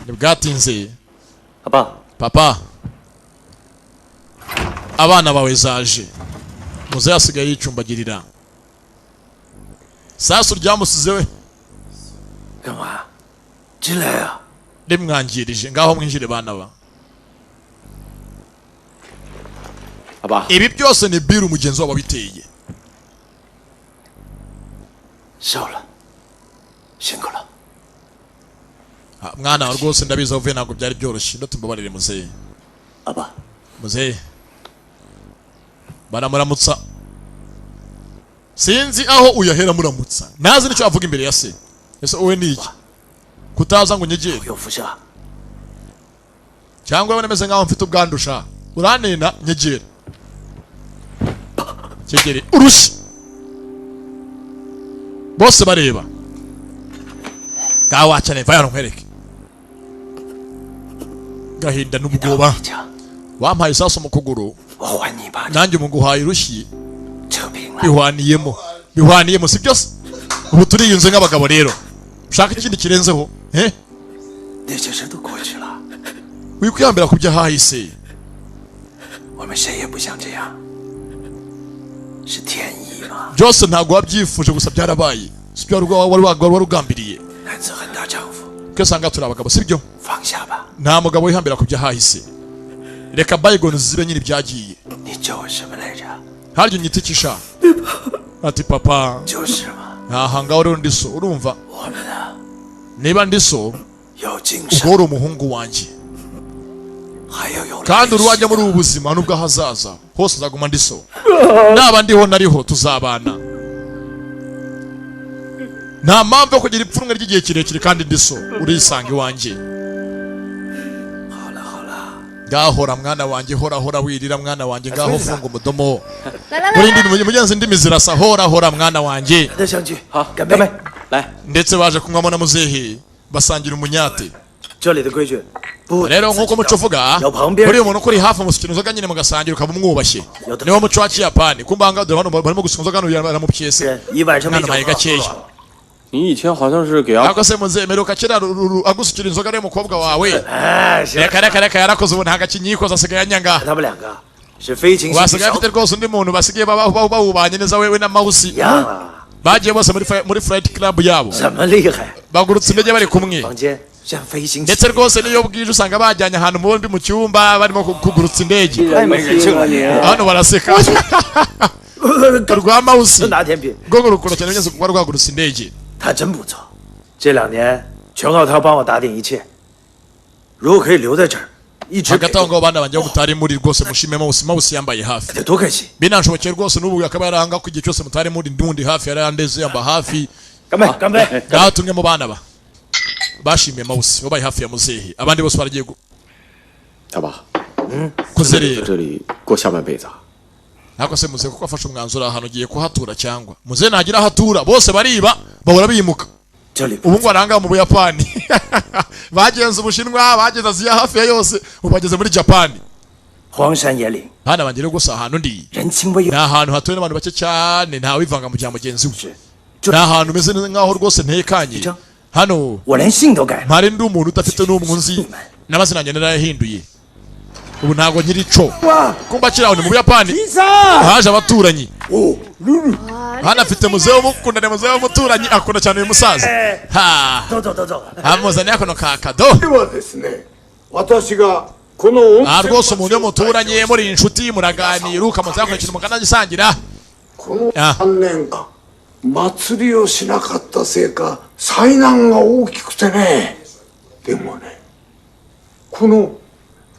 Ntibwatinze. 阿爸， Papa, abana bawe zaje. Muzehe asigaye yicumbagirira sasu ryamusize we. 干嘛？进来啊！ Rimwangirije. Ngaho mwinjire bana ba. 阿爸， Ibi byose ni biru mugenzi wabo wabiteye. 笑了，辛苦了。 Ah, mwana wa, rwose ndabizi aho uvuye ntabwo byari byoroshye, ndatumbabarire muzehe. 阿爸， Muzehe baramuramutsa, sinzi aho uyahera muramutsa, ntazi nicyo avuga imbere ya se. Ese wowe ni iki kutaza ngo unyegere? 有福下， Cyangwa we nameze nkaho mfite ubwandusha, uranena? Nyegera cyegere urushyi. Bose bareba bwawacane. Vaya nkwereke gahinda n'ubwoba. Wampaye isasu mu kuguru, 我还你一巴掌， nanjye umuguhaye urushyi. 扯平了。 Bihwaniyemo, bihwaniyemo, si byose? Ubu turiyunze nk'abagabo rero, ushaka ikindi kirenzeho, eh? 那些事都过去了， Wikwihambira ku byahahise. 我们谁也不想这样，是天意嘛。 Byose ntabwo wabyifuje, gusa byarabaye, si byo wari ugambiriye. 男子汉大丈夫， Twese aha ngaha turi abagabo, si byo? 放下吧。 Nta mugabo wihambira ku byahahise, reka bygones zibe nyine ibyagiye. 你叫我什么来着？ Harya unyita iki sha? Ati papa. 就是嘛， Aha ngaho rero ndi so, urumva? 我们啊， Niba ndi so, 有精 ubwo 神， uri umuhungu wanjye, 还要有 kandi uruwajya muri ubu buzima n'ubwo ahazaza hose nzaguma ndi so. Naba ndiho nariho, tuzabana. Nta mpamvu yo kugira ipfunwe ry'igihe kirekire kandi ndi so, urisanga iwanjye. Ngahora mwana wanjye, hora hora, wirira mwana wanjye, ngaho funga umudomo. 来来来 Muri ndimi mugenzi, indimi zirasa. Hora hora mwana wanjye. 的相聚。好，干杯！来， Ndetse baje kunywamo na muzehe, basangira umunyate. 这里的规矩，不 Rero nk'uko umuco uvuga, buriya umuntu ukuri hafi amusukira inzoga nyine mugasangira, ukaba umwubashye, niwo muco wa Kiyapani. Kumbanga dore hano barimo gusuka inzoga, hano baramupyese. 一晚上没 Mwana 酒 maye 喝。 gakeya. 你以前好像是给阿 Ariko se muzehe, meruka kera agusukira inzoga ariyo mukobwa wawe. 哎，行， Reka reka reka, yarakoze ubu ntabwo akinyikoza, asigaye anyanga. 他们两个是飞禽戏剧 Basigaye 小 afite rwose undi muntu, basigaye bawubanye neza wewe na Mawusi. 一样啊， Bagiye bose muri flight club yabo, 怎么厉害？ bagurutse indege bari kumwe. 房间像飞行 Ndetse rwose niyo bwije usanga bajyanye ahantu bombi mu cyumba barimo kugurutsa indege. 太没人性了你！ Hano baraseka rwa Mawusi 拿甜品， rwo rukunda cyane bigeze kuba rwagurutse indege. 他真不错，这两年全靠他帮我打点一切。如果可以留在这儿，一直 Hagati aho ngaho, bana banjye, aho mutari muri, rwose mushime Mawusi. Mawusi yambaye hafi. 得多可惜！ Binanshobokeye rwose n'ubu akaba yaranga ko igihe cyose mutari muri ndi hafi, yarandeze, yamba hafi. 干杯！干杯！ Ngaho tumwe mu bana ba bashimiye Mawusi babaye hafi ya muzehe, abandi bose baragiye 大爸， kuzerera. 在这里过下半辈子啊。 Ariko se muzehe, kuko afashe umwanzuro, ahantu ugiye kuhatura cyangwa muzehe ntagira aho atura, bose bariba bahora bimuka. 这里 Ubu ngo aranga mu Buyapani, bagenze Ubushinwa, bageze Aziya hafi ya yose, ubu bageze muri Japani. 荒山野岭， Hano banjye rero gusa ahantu ndi 人情未 ni ahantu hatuwe n'abantu bake cyane, ntawivanga mu bya mugenzi we, ni ahantu umeze neza nkaho rwose ntekanye hano. 我连姓都改了。 Mpari ndi umuntu udafite n'umwe unzi, n'amazina yanjye narayahinduye, ubu ntabwo nkiri co. Kumba kiri aho ni mu Buyapani, haje abaturanyi. Hano afite muzehe umukunda, ni muzehe w'umuturanyi, akunda cyane uyu musaza. Ha, 走走走走， amuzaniye akono ka kado. ではですね、私がこの温 Aha 泉 rwose umuntu iyo muturanye, muri inshuti, muraganira, ukamutse yakora ikintu mukanagisangira. この3年間祭りをしなかったせいか災難が大きくてね。でもね、この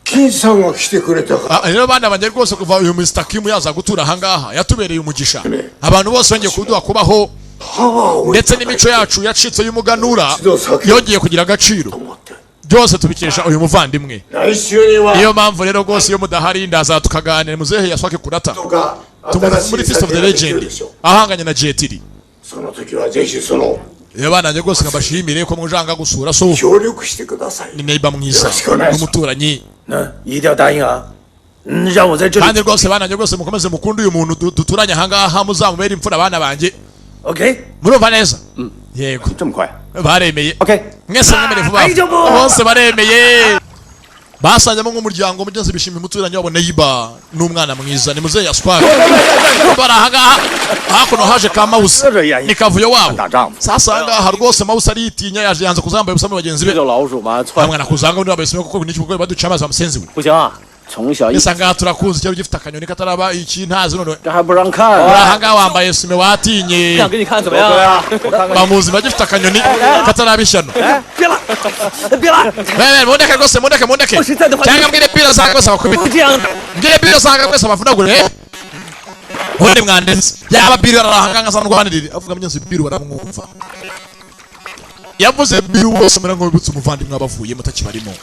金さんが来てくれたから Ah, rero bana banjye, rwose kuva uyu Mr. Kim yaza gutura ahangaha yatubereye umugisha, abantu bose bongeye kuduha kubaho, パワーを ndetse n'imico yacu yacitse y'umuganura yongeye kugira agaciro. Byose tubikesha uyu muvandimwe. 来週には Niyo mpamvu rero rwose iyo mudahari ndaza tukaganira. Muzehe Yaswake Kurata とか tumuzi 新し muri い Fist of 作 the 品ができる Legend でしょう。 ahanganye na Jet Li. その時はぜひその Rero bananjye rwose nkabashimire ko mujanga gusura so. 協力してください。 Ni neighbor mwiza, よろしくお願いします。 n'umuturanyi. 那一定要答应啊！嗯，让我在这里。 Kandi rwose bananjye rwose mukomeze mukunde uyu muntu duturanye ahangaha, muzamubere imfura abana banjye. OK， Murumva neza? Yego. 这么快？ Baremeye. OK， Mwese mwemere vuba. Bose baremeye, basanzemo nk'umuryango. Mugenzi bishimiye umuturanyi wabo, neighbor n'umwana mwiza ni muzehe Yaswaka. Bari ahangaha, hakuno haje ka Mouse, ni kavuyo wabo. Sasa ahangaha rwose Mouse aritinya, yaje yanze kuzambaye ubusa muri bagenzi be. 这老鼠嘛，窜 Nta mwana kuzanga undi wambaye isume kuko n'iki kuko baduca amazi bamusenzi we. 不行啊，从小一 Ese ahangaha turakuzi cyari ugifite akanyoni kataraba iki ntazi none 这还不让看 uri ahangaha wambaye isume watinye. 想给你看怎么样？我看看。 Bamuzi bagifite akanyoni kataraba ishyano. 别拉，别拉！ Wewe mundeke rwose, mundeke, mundeke, cyangwa mbwire pira zanga rwose abakubita, 这样 mbwire pira zanga rwose abavunagure. Ubundi mwanditse yaba Biru arahanga nkaza ndwanirire avuga mugenzi. Biru baramwumva, yavuze Biru bose mura ngo bibutse umuvandimwe abavuye mutakibarimo.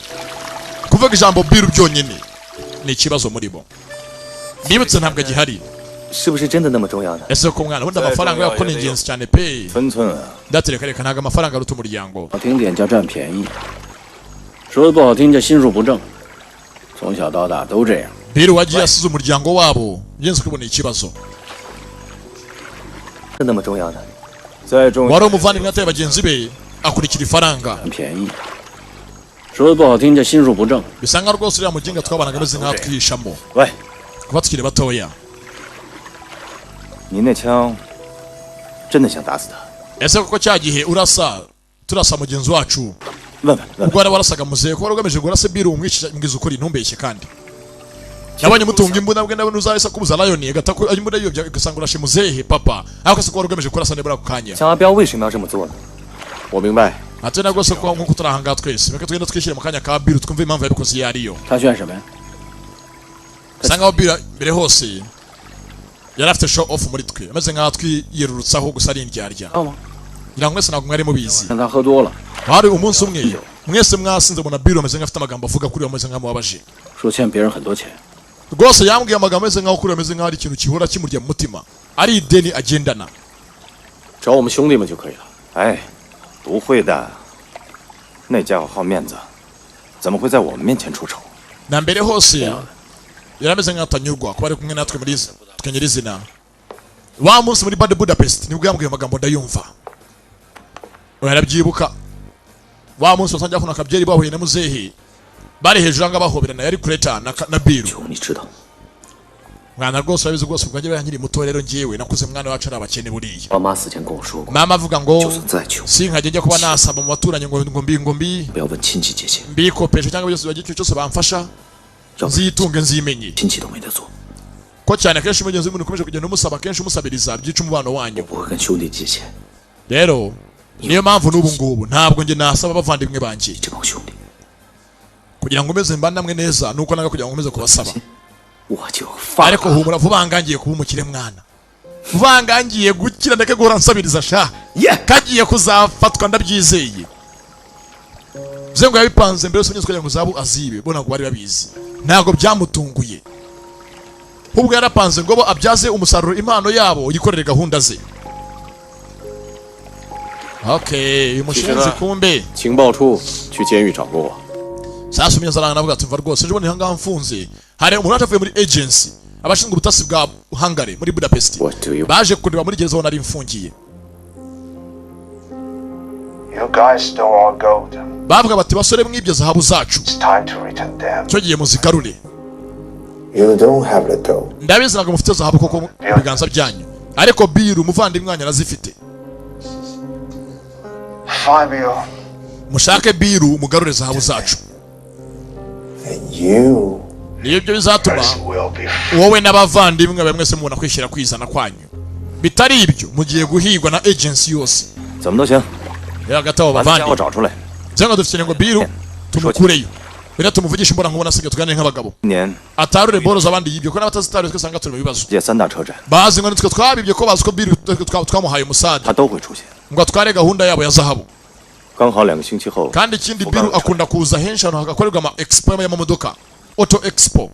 Kuvuga ijambo Biru byonyine ni ikibazo muri bo, bibutse ntabwo agihari. 是不是真的那么重要呢？ Ese ko mwana ubundi amafaranga yako ni ingenzi cyane pe? 分寸啊！ Ndatereka reka, ntabwo amafaranga aruta umuryango. 好听点叫占便宜，说的不好听叫心术不正。从小到大都这样。 Biru wagiye asize umuryango wabo, mugenzi kubona ikibazo. 那么重要呢？ 再重 Wari umuvandimwe ateye bagenzi be akurikira ifaranga. 占便宜，说的不好听叫心术不正。 Bisa nkaho rwose uriya muginga twabanaga ameze nkaho twihishamo 喂， kuba tukiri batoya. 你那枪真的想打死他？ Ese koko cya gihe urasa turasa mugenzi wacu, 问问问 ubwo wari warasaga muzehe ko wari ugamije ngo urase Biru umwicisha? Mbwiza ukuri, ntumbeshye. Kandi nabonye mutunga imbunda bwe, ndabona uzahise kubuza Lion agata ko imbunda yiyobya ugasanga urashe muzehe papa, ariko se ko wari ugamije kurasa nibura ako kanya? 强阿彪为什么要这么做呢？ 我明白， Ati na rwose ko nkuko turi ahangaha twese, reka tugende twishyire mu kanya ka Biru twumve impamvu yabikoze iyo ariyo. 他炫什么呀？ Bisa nkaho Biru mbere hose yari afite show off muri twe, ameze nkaho twiyerurutsaho gusa ari indyarya. 知道吗？ Ngira ngo mwese ntabwo mwari mubizi. 让他喝多了， Hari umunsi umwe mwese mwasinze, mbona Biru ameze nk'afite amagambo avuga kuri we ameze nk'amubabaje. 说欠别人很多钱， Rwose yambwiye amagambo ameze nkaho kuri we ameze nkaho ari ikintu gihora kimurya mu mutima, ari ideni agendana. 找我们兄弟们就可以了。 哎，不会的，那家伙好面子，怎么会在我们面前出丑？ Na mbere hose yari ameze nkaho atanyurwa kuba ari kumwe natwe muri twe nyirizina. Wa munsi muri Bad Budapest nibwo yambwiye amagambo ndayumva. Oya, arabyibuka wa munsi wasangiye akuna akabyeri bahuye na muzehe bari hejuru anga bahoberana, yari Kureta na Biru. 你知道， Mwana rwose urabizi rwose ubwo njyewe nkiri muto rero ngiyewe nakuze mwana wacu ari abakene buriya. 爸妈死前跟我说过， Mama avuga ngo 就算再穷， sinkajya njya kuba nasaba mu baturanyi ngo mbi 不要问亲戚借钱， mbikopeshe cyangwa byose bagira icyo cyose bamfasha, nzitunge nzimenye. 亲戚都没得做， Ko cyane kenshi mugenzi w'umuntu ukomeje kugenda umusaba kenshi umusabiriza byica umubano wanyu. 不会跟兄弟借钱。 Rero niyo mpamvu n'ubu ngubu ntabwo njye nasaba abavandimwe banjye. 这帮兄弟， Kugira ngo umeze mbanamwe neza nuko nanga kugira ngo nkomeze kubasaba. 我就发 Ariko humura, vuba ngangiye kuba umukire mwana, vuba ngangiye gukira ndeke guhora nsabiriza sha, kagiye kuzafatwa ndabyizeye. Bivuze ngo yabipanze mbere yose kugira ngo zabu azibe bo ntabwo bari babizi, ntabwo byamutunguye, ahubwo yarapanze ngo bo abyaze umusaruro impano yabo yikorere gahunda ze. Okay, uyu 其实 mushinzi 呢 kumbe， 情报处去监狱找过我， Sasa umenya aranga avuga ati mva rwose ejo bundi ahangaha mfunze hari umuntu waje avuye muri agency abashinzwe ubutasi bwa Hungary muri Budapest, baje kundeba muri gereza aho nari mfungiye. You guys stole our gold. Bavuga bati basore mwibye zahabu zacu, It's time to return them. Icyo gihe muzigarure. You don't have the gold. Ndabizi ntabwo mufite zahabu koko mu biganza byanyu, ariko Biru umuvandimwe wanyu arazifite. Find you. Mushake Biru mugarure zahabu zacu. And you Niyo byo bizatuma wowe n'abavandimwe bawe mwese mubona kwishyira kwizana kwanyu, bitari ibyo mugiye guhigwa na agency yose. 怎么都行， Rero hagati abo 把那家伙 bavandimwe 找出来。 cyangwa dufite ngo Biru tumukureyo rero tumuvugishe imbona nkubona asigaye tuganire nk'abagabo, 今年 atarure boro z'abandi yibye ko n'abatazitaruye twese usanga turi mu bibazo. 界三大车站， Bazi ngo nitwe twabibye ko bazi ko Biru twamuhaye umusada 他都会出现。 ngo atware gahunda yabo ya zahabu. 刚好2个星期后， Kandi ikindi Biru akunda kuza henshi ahantu hagakorerwa ama expo y'amamodoka, auto expo.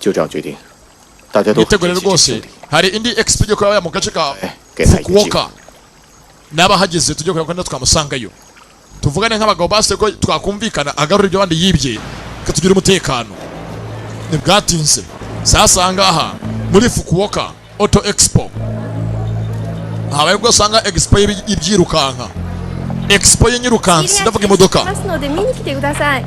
就这样决定，大家都很 Mwitegure 珍惜这个 rwose 兄弟， hari indi expo igiye kuba mu gace ka 给他一个机会。 Fukuoka, n'abahageze tujye kureba ko twamusangayo, tuvugane nk'abagabo base ko twakumvikana agarura ibyo abandi yibye tugira umutekano. Ntibwatinze, sasa aha ngaha muri Fukuoka Auto Expo habaye ubwo usanga expo y'ibyirukanka, expo y'inyirukansi, ndavuga imodoka. ますので見に来てください。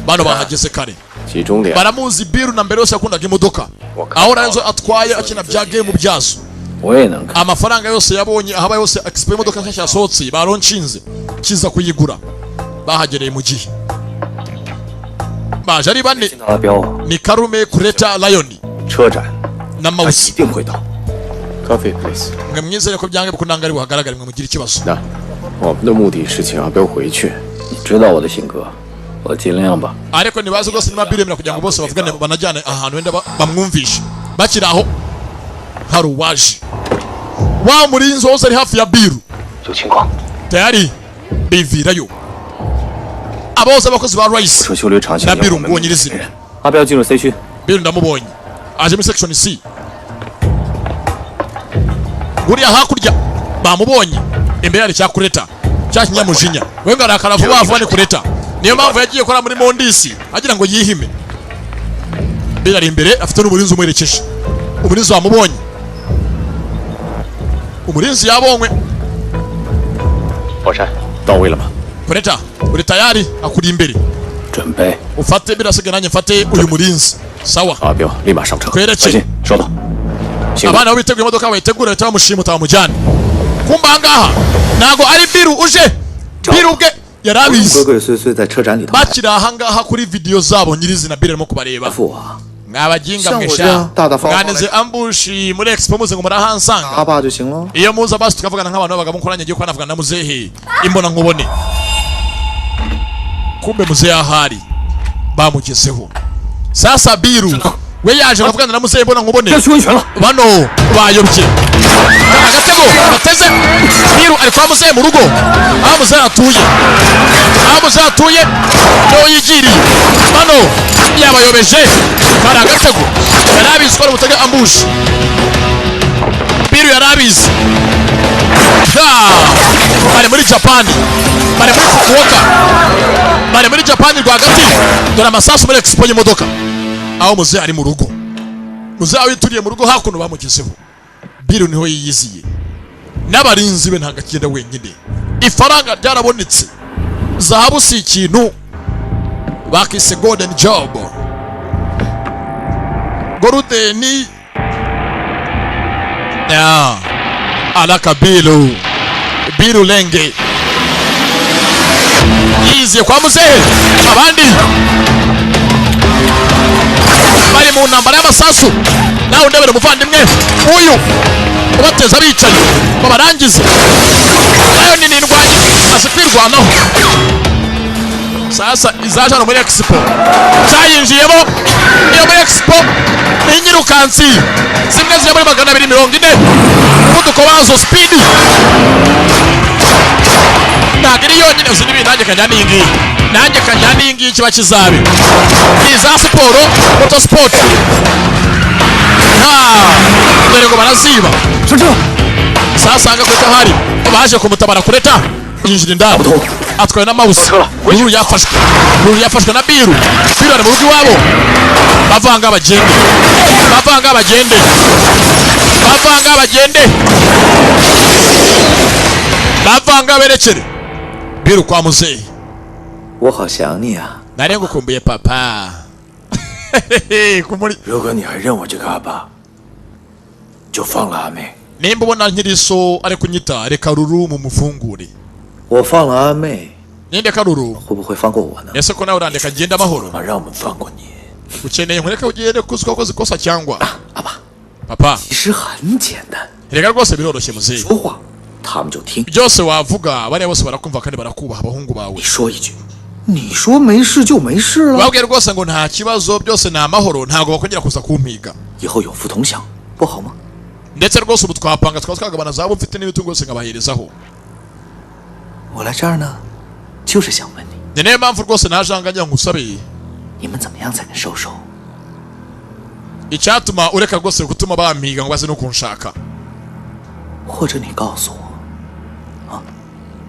Bano bahageze kare. 集中点， Baramuzi Biru na mbere yose yakundaga imodoka, aho nazo atwaye akina bya game byazo. 我也能看。 Amafaranga yose yabonye ahabaye hose expo y'imodoka nshyashya yasohotse baronshinze kiza kuyigura. Bahagereye mu gihe baje ari bane. 阿彪， Ni Karume, Kureta, Lion 车展 na 他一 Mouse. 定会到。 Coffee please。 Mwe mwizere ko byange bikundanga ari buhagaragare, mwe mugire ikibazo. 那我们的目的是请阿彪回去。 你知道我的性格，我尽量吧。 Ariko ntibazi rwose niba biremera kugira ngo bose bavugane banajyane ahantu wenda bamwumvishe. Bakiri aho hari uwaje wa murinzi wose ari hafi ya Biru. 有情况， Tayari bivirayo abose abakozi ba Rice 车修理厂 na Biru nguwo nyirizina. 阿彪进入 C 区， Biru ndamubonye aje muri section C guriya hakurya bamubonye imbere hari cya Kureta cya kinyamujinya, we ngo arakara vuba vuba ni Kureta, niyo mpamvu yagiye gukora muri Mondisi agira ngo yihime. Biru ari imbere afite n'umurinzi umuherekeje, umurinzi wamubonye, umurinzi yabonywe. 宝山到位了吗？ Kureta uri tayari akuri imbere. 准备。 Ufate birasigaye nanjye mfate uyu murinzi, sawa. 阿彪，立马上车。 Twerekeye. 小心，收到。行 Abana bo biteguye imodoka bayitegura bahita bamushimuta bamujyane. Kumba ahangaha ntago ari Biru uje, Biru ubwe yari abizi. 鬼鬼祟祟在车展里头 Bakiri ahangaha kuri video zabo nyirizina Biru arimo kubareba. 付我， Mwabajinga 像我这 mwesha 样大大方方 mwaneze ambushi muri expo muze ngo murahansanga. 阿爸就行了。 Iyo muza basi tukavugana nk'abantu b'abagabo nkoranye ngiye kuba navugana na muzehe imbona nkubone. Kumbe muzehe ahari bamugezeho. Sasa Biru we yaje kuvugana na muzehe imbona nkubone. 要去温泉了。 Bano bayobye agatego bateze Biru ari kwa muzehe mu rugo aho muzehe atuye, aho muzehe atuye niho yigiriye. Bano yabayobeje kari agatego, yari abizi ko ari butege ambushi. Biru yari abizi. Ha! Bari muri Japani, bari muri Fukuoka, bari muri Japani rwagati. Dore amasasu muri expo y'imodoka aho muzehe ari mu rugo, muzehe wituriye mu rugo hakuno bamugezeho. Biru niho yiyiziye n'abarinzi be, ntabwo agenda wenyine. Ifaranga ryarabonetse, zahabu si ikintu bakise golden job, golden ya alaka. Biru, Biru Lenge yiziye kwa muzehe, abandi bari mu ntambara y'amasasu. Nawe undebere umuvandimwe uyu ubateza abicanyi babarangize nayo ni nindwanyi azi kwirwanaho. Sasa izaje hano muri expo zayinjiyemo, iyo muri expo ni inyirukansi zimwe ziri muri 240 umuvuduko wazo, speed. Ntabwo iri yonyine uzi n'ibindi, nanjye kajya n'iyi ngiyi, nanjye kajya n'iyi ngiyi kiba kizabe ni iza siporo, moto sport. Ha, dore ngo baraziba. Sasa anga kureta hari baje kumutabara, Kureta yinjira indani atwawe na Mouse. Ruru yafashwe, Ruru yafashwe na Biru. Biru ari mu rugo iwabo. Bavanga bagende, bavanga bagende, bavanga bagende, bavanga berekere Biru kwa muzehe. 我好想你啊！ Nari ngukumbuye papa. Kumuri 如果你还认我这个阿爸，就放了阿妹。 Nimba ubona nkiri so ari kunyita, reka Ruru mumufungure. 我放了阿妹， Nindeka Ruru 会不会放过我呢？ Ese ko nawe urandeka ngende amahoro? 让我们放过你。 Ukeneye nkureke ugende kuko uzi ko wakoze ikosa cyangwa papa? 其实很简单， Reka rwose biroroshye muzehe. 说话他们就听。 Byose wavuga bariya bose barakumva kandi barakubaha abahungu bawe. 你说一句，你说没事就没事了。 Babwiye rwose ngo nta kibazo, byose ni amahoro, ntabwo bakongera kuza kumpiga. 以后有福同享，不好吗？ Ndetse rwose ubu twapanga tukaba twagabana zahabu mfite n'imitungo yose nkabaherezaho. 我来这儿呢，就是想问你， Ni nayo mpamvu rwose naje aha ngaha ngusabe 你们怎么样才能收手？ Icyatuma ureka rwose gutuma bampiga ngo baze no kunshaka. 或者你告诉我，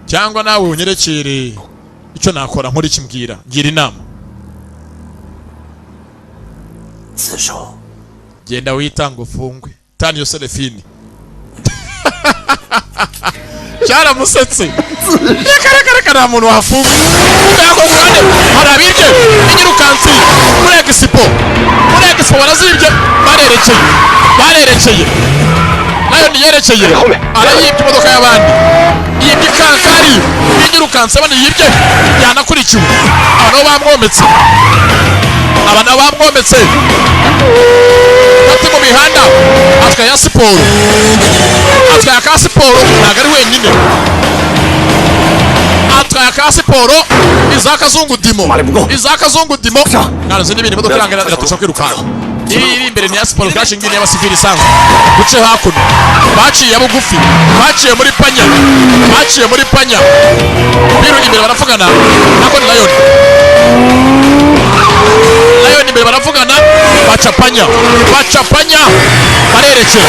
Cyangwa nawe unyerekere icyo nakora, nkora iki, mbwira, ngira inama. 自首。 Genda witanga ufungwe, tani yourself in. Cyaramusetse, reka reka reka, nta muntu wafungwa. Ntabwo ruhande hari abibye inyirukansi muri expo, muri expo barazibye, barerekeye, barerekeye nayo niyerekeye, arayibye imodoka y'abandi, yibye ikankari inyirukansi abandi yibye, yanakurikiwe. Aba nabo bamwometse, aba nabo bamwometse hagati mu mihanda. Atwaye ya siporo, atwaye aka siporo, ntabwo ari wenyine, atwaye aka siporo iza kazungu dimo, iza kazungu dimo narazi n'ibindi imodoka iranga iraturusha kwirukanka. Iri iri imbere ni ya siporo kashingi, ni y'abasivili isanzwe. Duce hakuno, baciye bugufi, baciye muri panya, baciye muri panya. Biru imbere baravugana, nako ni Lion, Lion imbere baravugana, baca panya, baca panya, barerekera,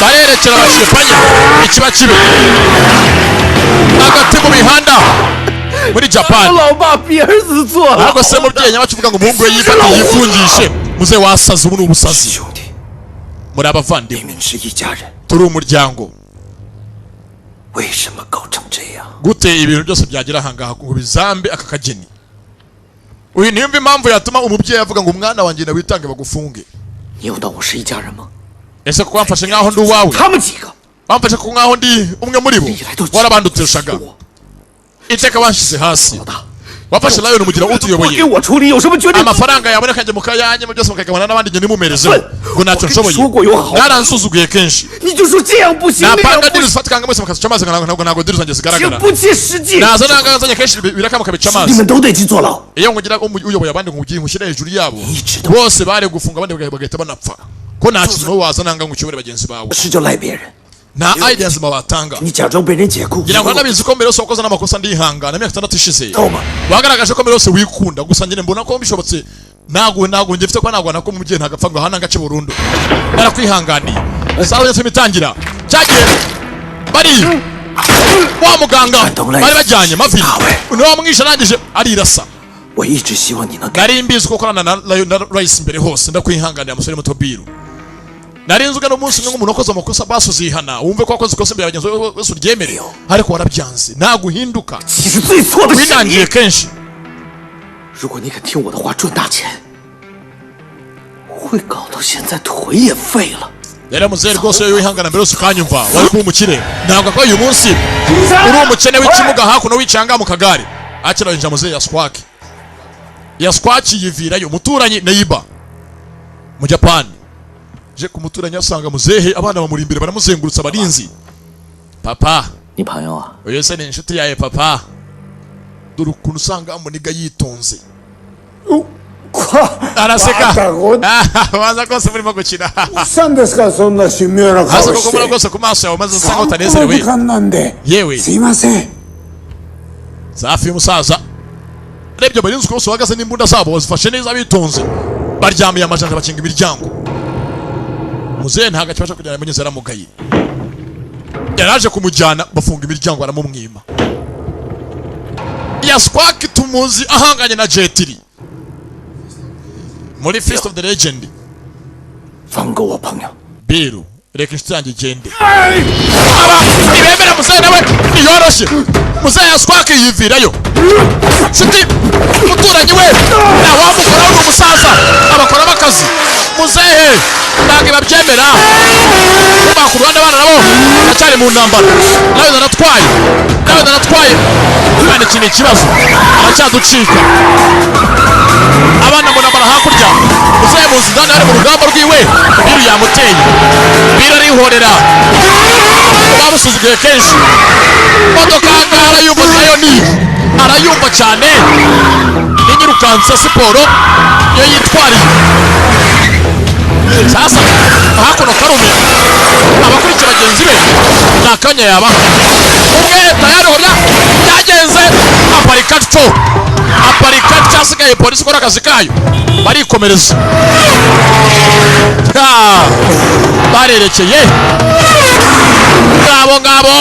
barerekera, baciye panya, ikiba kibe hagati mu mihanda muri Japan. 老爸比儿子做了。 Ahubwo se mubyeyi nyabacu uvuga ngo umuhungu we yifate yifungishe, muze wasaze, ubu ni ubusazi. Muri abavandimwe, 是一家人， turi umuryango. 为什么搞成这样？ Gute ibintu byose byagera ahangaha ngo bizambe aka kageni? Uyu niyumva impamvu yatuma umubyeyi avuga ngo umwana wanjye nawe witange bagufunge. 你有当我是一家人吗？ Ese ko wamfashe nk'aho ndi uwawe? 他们几个 Bamfashe ko nk'aho ndi umwe muri bo? Warabanduteshaga iteka, wanshyize hasi, wafashe Lion umugira utuyoboye. 给我处理有什么决定？ Amafaranga yaboneka njye mukayanye mu byose mukagabana n'abandi, njye nimumerezeho ngo ntacyo nshoboye. Mwaransuzuguye kenshi. 你就说这样不行，那样 Napanga 不 deal zifatika mwese mukazica amazi, ntabwo deal zanjye 行， zigaragara. 不切实际。 Naza nanga nzanye kenshi biraka mukabica 你 amazi. 们都得去坐牢。 Iyo nkugira uyoboye abandi ngo ugire nkushyire hejuru yabo bose, bari gufunga abandi bagahita banapfa, ko nta kintu wowe waza nanga ngo ukiyobore bagenzi bawe. 事就赖别人， Nta idea nzima batanga. 你假装被人解雇， Ngira ngo nabizi ko mbere yose wakoze n'amakosa, ndihangana. Imyaka 6 ishize wagaragaje ko mbere yose wikunda gusa. Njye mbona ko bishobotse, ntabwo njye mfite ko ntabwo nako umubyeyi ntagapfa ngo ahana agace burundu, narakwihanganiye. Sawa yose imitangira cyagiye bari wa muganga bari bajyanye Mavin niwe wamwishe, arangije arirasa. 我一直希望你能 Nari mbizi ko ukorana na Rice mbere hose, ndakwihanganira musore muto Biru. Nari nzi ugana umunsi umwe nk'umuntu wakoze amakosa basuzihana, wumve ko wakoze ikosa imbere ya bagenzi bawe wese uryemere, ariko warabyanze, ntabwo uhinduka. 其实最错的是 Winangiye 你。 kenshi. 如果你肯听我的话赚大钱，会搞到现在腿也废了。 Rero muzehe rwose iyo wihangana mbere yose ukanyumva wari kuba umukire, ntabwo ko uyu munsi uri umukene w'ikimuga hakuno wicanga mu kagare. Akira yinjira muzehe yaswaki, yaswaki yivirayo umuturanyi neighbor mu Japan, je ku muturanyi asanga muzehe abana bamuri imbere baramuzengurutsa, abarinzi. Papa, 你朋友啊？ uyu se ni inshuti yawe papa? Dore ukuntu usanga muniga yitonze, araseka baza rwose murimo gukina. したんですかそんな神妙な顔 Hasi し koko て rwose ku maso yawe maze usa nkaho 散歩の utanezerewe. 時間なんで Yewe, すいません safi y'umusaza. Urebye abarinzi uko bose bahagaze n'imbunda zabo bazifashe neza bitonze, baryamiye amajanja, bakinga imiryango. Muzehe ntabwo akibasha kugenda, mugenzi yaramugaye, yaraje kumujyana, bafunga imiryango baramumwima. Yaswaki tumuzi ahanganye na Jetiri muri Fist of the Legend. 放过我朋友。 Biru, reka inshuti yanjye igende. Aba ntibemera, muzehe nawe ntiyoroshye. Muzehe Yaswaki yivirayo nshuti umuturanyi we ntawamukoraho, ni umusaza, abakoramo akazi. Muzehe ntabwo babyemera kuba ku ruhande, abana nabo baracyari mu ntambara. Nawe naratwaye, nawe naratwaye umwana, iki ni ikibazo, aracyaducika. Abana mu ntambara hakurya, muzehe muzi ndani ari mu rugamba rwiwe. Biru yamuteye, Biru arihorera, bamusuzuguye kenshi. Modoka ahangaha arayumva, nayo ni arayumva cyane, inyirukansa siporo iyo yitwariye. Sasa hakuno karume abakurikiye bagenzi be ni Nta kanya yaba umwe tayari horya byagenze, aparika atyo, aparika atyo, asigaye polisi ikora akazi kayo, barikomereza. Ha! Barerekeye ngabo ngabo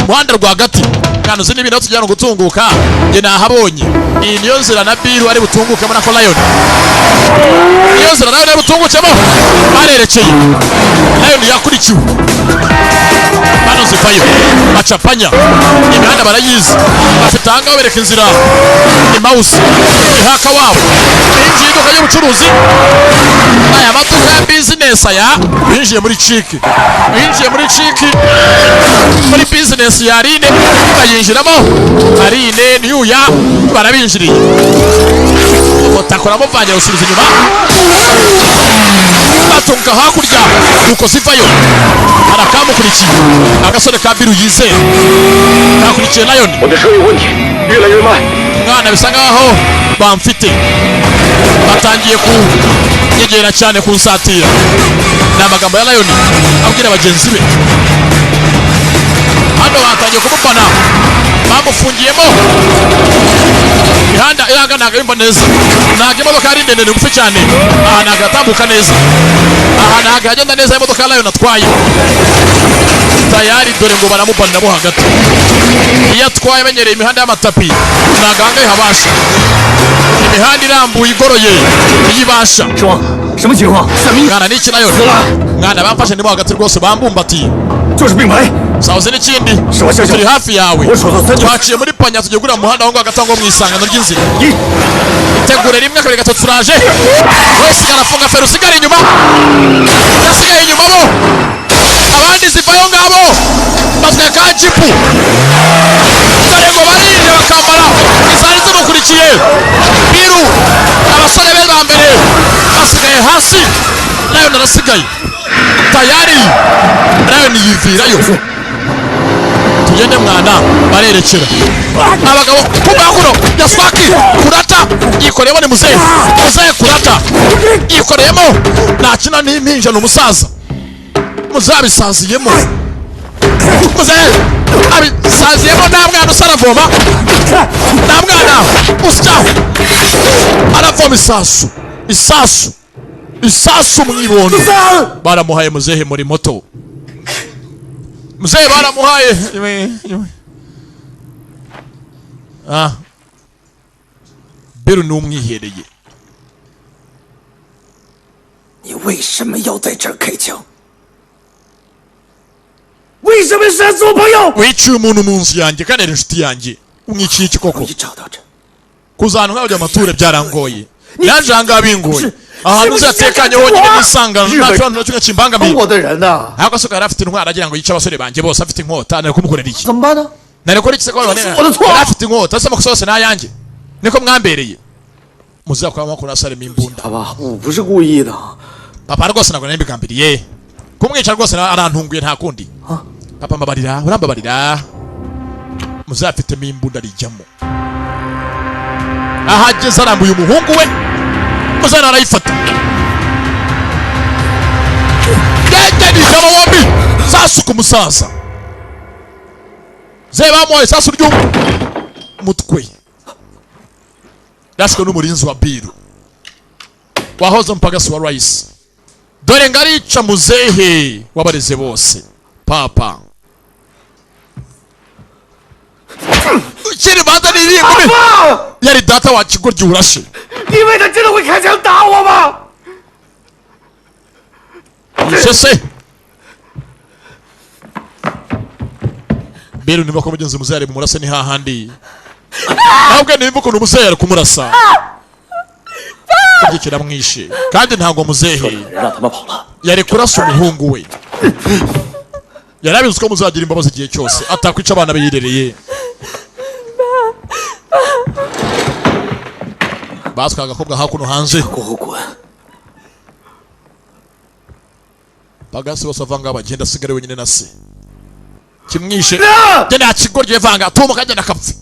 muhanda rwagati. Kandi uzi n'ibintu tujyana gutunguka, njye nahabonye. Iyi niyo nzira na Biru ari butungukemo na Lion, niyo nzira nawe ari butungukemo. Barerekeye, Lion yakurikiwe bano zivayo bacapanya imihanda barayizi, bafite ahangaha bereka inzira. Ni mouse ihaka wabo binjiye iduka ry'ubucuruzi, aya maduka ya business aya. Binjiye muri ciki, binjiye muri ciki, muri business ya Aline bayinjiramo. Aline niyuya barabinjiriye, umutaka uramuvanye awusubiza inyuma, batunga hakurya. Nuko zivayo hari akamukurikiye, agasore ka Biru yizeye kakurikiye Lion. 我的车有问题，越来越慢。 Mwana, bisa nkaho bamfite, batangiye kunyegera cyane, kunsatira. Ni amagambo ya Lion abwira bagenzi be. Hano batangiye kumubona, bamufungiyemo. Imihanda iranga ntabwo yumva neza, ntabwo imodoka ari ndende, ni ngufi cyane. Aha ntabwo yatambuka neza, aha ntabwo yagenda neza imodoka ya Lion atwaye. Tayari dore ngo baramubaniramo hagati. Iyo atwaye amenyereye imihanda y'amatapi, ntabwo ahangaha ihabasha. Imihanda irambuye igoroye iyo ibasha. 什么情况？ Mwana, ni iki Lion? Mwana, bamfashe, ndimo hagati rwose, bambumbatiye. 就是并排。 Sawuzi n'ikindi, turi hafi yawe, twaciye muri panya, tugiye gurira mu muhanda aho ngaho hagati aho ngaho mu isangano ry'inzira. Itegure, rimwe, kabiri, gatatu, turaje. Wese arafunga feri, usigara inyuma, yasigaye inyuma bo, abandi zivayo ngabo batwaye ka jipu. Dore ngo barinje bakambara izari zimukurikiye. Biru, abasore be ba mbere basigaye hasi, Lion arasigaye. Tayari Lion yivirayo. Tugende mwana, barerekera abagabo kumba kuno. Yaswaki Kurata yikoreyemo, ni muzehe, muzehe Kurata yikoreyemo, ntakina n'impinja, ni umusaza. Muzehe abisaziyemo, muzehe abisaziyemo. Nta mwana usa aravoma, nta mwana usya aravoma. Isasu, isasu, isasu mu ibondo baramuhaye muzehe muri moto. Muzehe baramuhaye. Ah, Biru ni umwihereye. 你为什么要在这儿开枪？为什么杀死我朋友？ Wiciye umuntu mu nzu yanjye kandi ari inshuti yanjye, umwiciye iki koko? Kuza ahantu nk'aho amature byarangoye, yaje ahangaha bingoye, ahantu uzatekanye honyine nisanga nta kibazo na kimwe kimbangamiye. 我的人呐！ Ariko se yari afite intwaro agira ngo yice abasore banjye bose, afite inkota, nari kumukorera iki? 怎么办呢？ Nari kora iki se? Ko yari afite inkota se, amakosa yose ni ayanjye, niko mwambereye muzakora makuru asarema imbunda. 爸爸，我不是故意的。 Papa, rwose ntabwo nari mbigambiriye kumwica, rwose arantunguye, nta kundi. Papa, mbabarira, urambabarira. Muzafitemo imbunda rijyamo, ahageze arambuye umuhungu we, muzana arayifata, yegerijemo bombi, sasuka umusaza ze bamuhaye isasu ry'umutwe, yashwe n'umurinzi wa Biru wahoze umupagasi wa Rice. Dore ngo arica muzehe wabareze bose. Papa, ukiri banza n'iriye ngumi yari data wa kigoryi urashe. 你以为他真的会开枪打我吗？ Sese Biru niba ko mugenzi muzehe ari bumurase, ni hahandi ahubwo nimba ukuntu muzehe ari kumurasa ibyo kiramwishe, kandi ntabwo muzehe 让他们跑了。 yari kurasa umuhungu we. Yari abizi ko muzagira imbabazi igihe cyose, atakwica abana be yirereye. Batwaye agakobwa hakuno hanze. 过后滚！ Bagasi bose avanga bagenda, asigare wenyine na se kimwishe. Genda yakigoryi vanga tumuka, genda akapfa.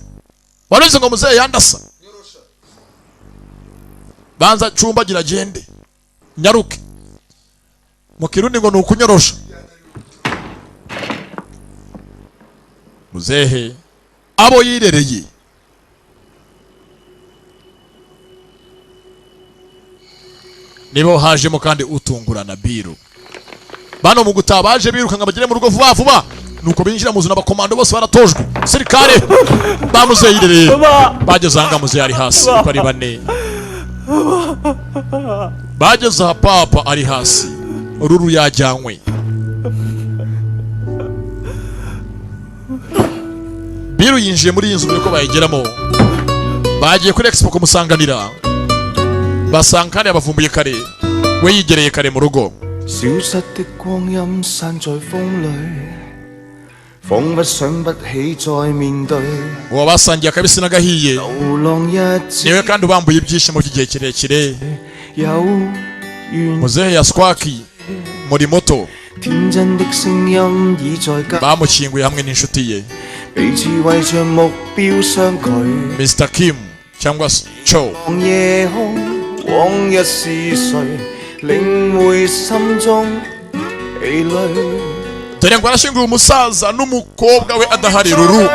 Wari uzi ngo muzehe yandasa? Banza cumbagira agende, nyaruke. Mu Kirundi ngo ni ukunyorosha. Muzehe abo yirereye nibo hajemo kandi utungurana Biru. Bano mu gutaha baje birukanka bagere mu rugo vuba vuba, nuko binjira mu nzu n'abakomando bose baratojwe sirikare bamuzehe yirereye. Bageze aha muzehe ari hasi uko ari bane, bageze aha papa ari hasi, Ruru yajyanywe. Biru yinjiye muri iyi nzu mbere ko bayigeramo, bagiye kuri expo kumusanganira, basanga kandi yabavumbuye kare, we yigereye kare mu rugo. Uwo basangiye akabisi n'agahiye niwe kandi ubambuye ibyishimo by'igihe kirekire. Muzehe Yaswaki muri moto bamukinguye hamwe n'inshuti ye Mr. Kim cyangwa Cho. Dore ngo arashyinguye umusaza n'umukobwa we adahari Ruru.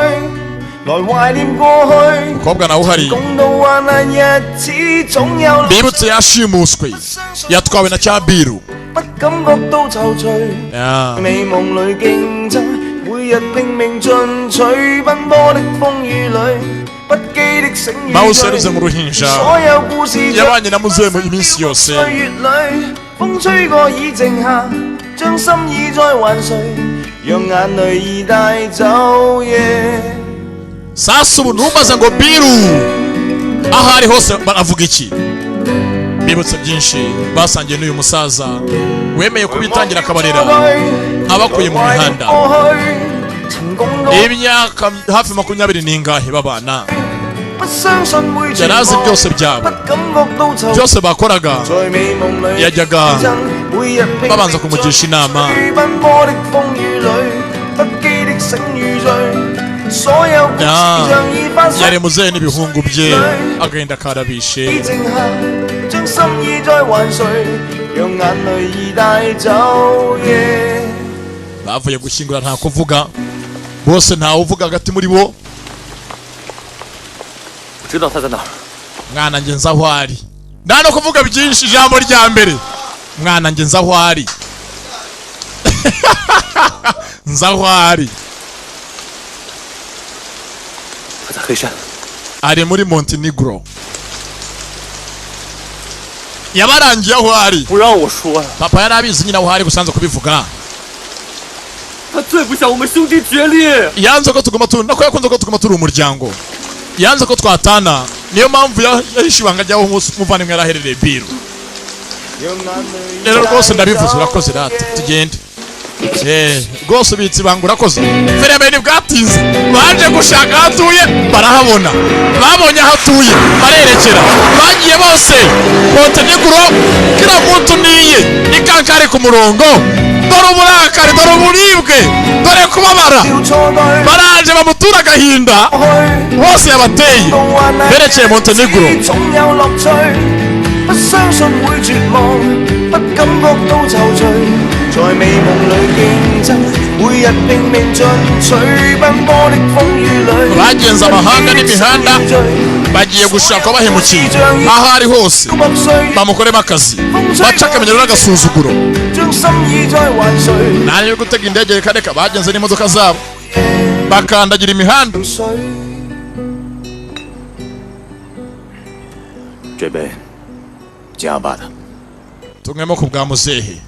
Umukobwa nawe uhari bibutse yashimuswe yatwawe na cyabiru. Mouse yaruze mu ruhinja yabanye na muzehe mu iminsi yose. Sasa ubu ntumbaze ngo Biru aho ari hose baravuga iki. Bibutse byinshi basangiye n'uyu musaza wemeye kubitangira akabarera abakuye mu mihanda. Imyaka hafi 20 n'ingahe babana, yarazi byose byabo, byose bakoraga yajyaga babanza kumugisha inama. Yari muzehe n'ibihungu bye agahinda karabishe. Bavuye gushyingura nta kuvuga, bose ntawe uvuga hagati muri bo. Mwana nge nzi aho ari, nta no kuvuga byinshi. Ijambo rya mbere, mwana nge nzi aho ari, nzi aho ari. Ari muri Montenegro, yabarangiye aho ari. Papa yari abizi nyine aho ari, gusanze kubivuga. Yanze ko tuguma turi, nako yakunze ko tuguma turi umuryango, yanze ko twatana, niyo mpamvu yahishe ibanga ryaho umuvandimwe yaraherereye Biru. Rero rwose ndabivuze, urakoze rata, tugende. Rwose ubitse ibanga urakoze. Filime bwatinze, baje gushaka aho atuye barahabona, babonye aho atuye barerekera, bagiye bose Montenegro, kila muntu niye ikankari ku murongo. Dore uburakari, dore uburibwe, dore kubabara, baraje bamutura agahinda bose yabateye, berekeye Montenegro. Bagenze amahanga n'imihanda bagiye gushaka bahemukiye aho ari hose bamukoremo akazi, baca akamenyero n'agasuzuguro. Nta yo gutega indege reka reka, bagenze n'imodoka zabo bakandagira imihanda. Tunywemo ku bwa muzehe.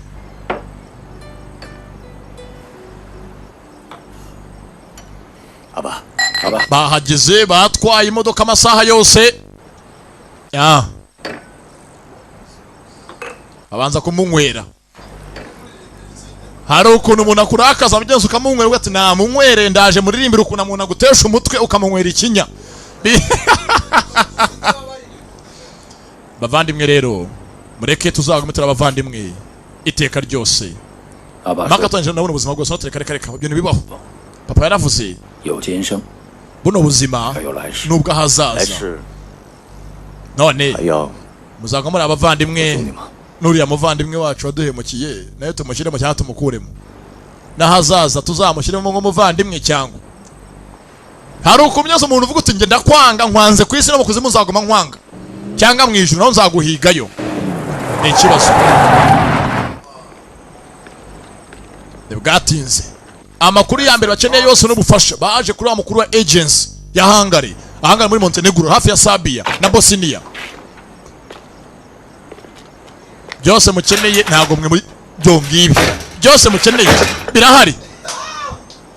Bahageze batwaye imodoka amasaha yose. Abanza kumunywera. Hari ukuntu umuntu akurakaza mugenzi ukamunywera ugati namunywere ndaje muririmbira ukuntu umuntu agutesha umutwe ukamunywera ikinya. Bavandimwe rero mureke tuzagume turi abavandimwe iteka ryose. Maka nabona ubuzima bwose notereka reka reka ibyo ntibibaho. Papa yaravuze buno buzima nubwo ahazaza. None muzagwa muri abavandimwe nuriya muvandimwe wacu waduhemukiye nayo tumushyiremo cyangwa tumukuremo, n'ahazaza tuzamushyiremo nk'umuvandimwe cyangwa Hari ukumyaza umuntu uvuga uti njye ndakwanga, nkwanze ku isi no mu kuzimu nzaguma nkwanga, cyangwa mu ijuru naho nzaguhigayo. Ni ikibazo. Ntibwatinze, amakuru ya mbere bakeneye yose n'ubufasha baje kuri wa mukuru wa agency ya Hungary, ahangana muri Montenegro hafi ya Serbia na Bosnia. Byose mukeneye ntago mwe muri byo ngibi, byose mukeneye birahari,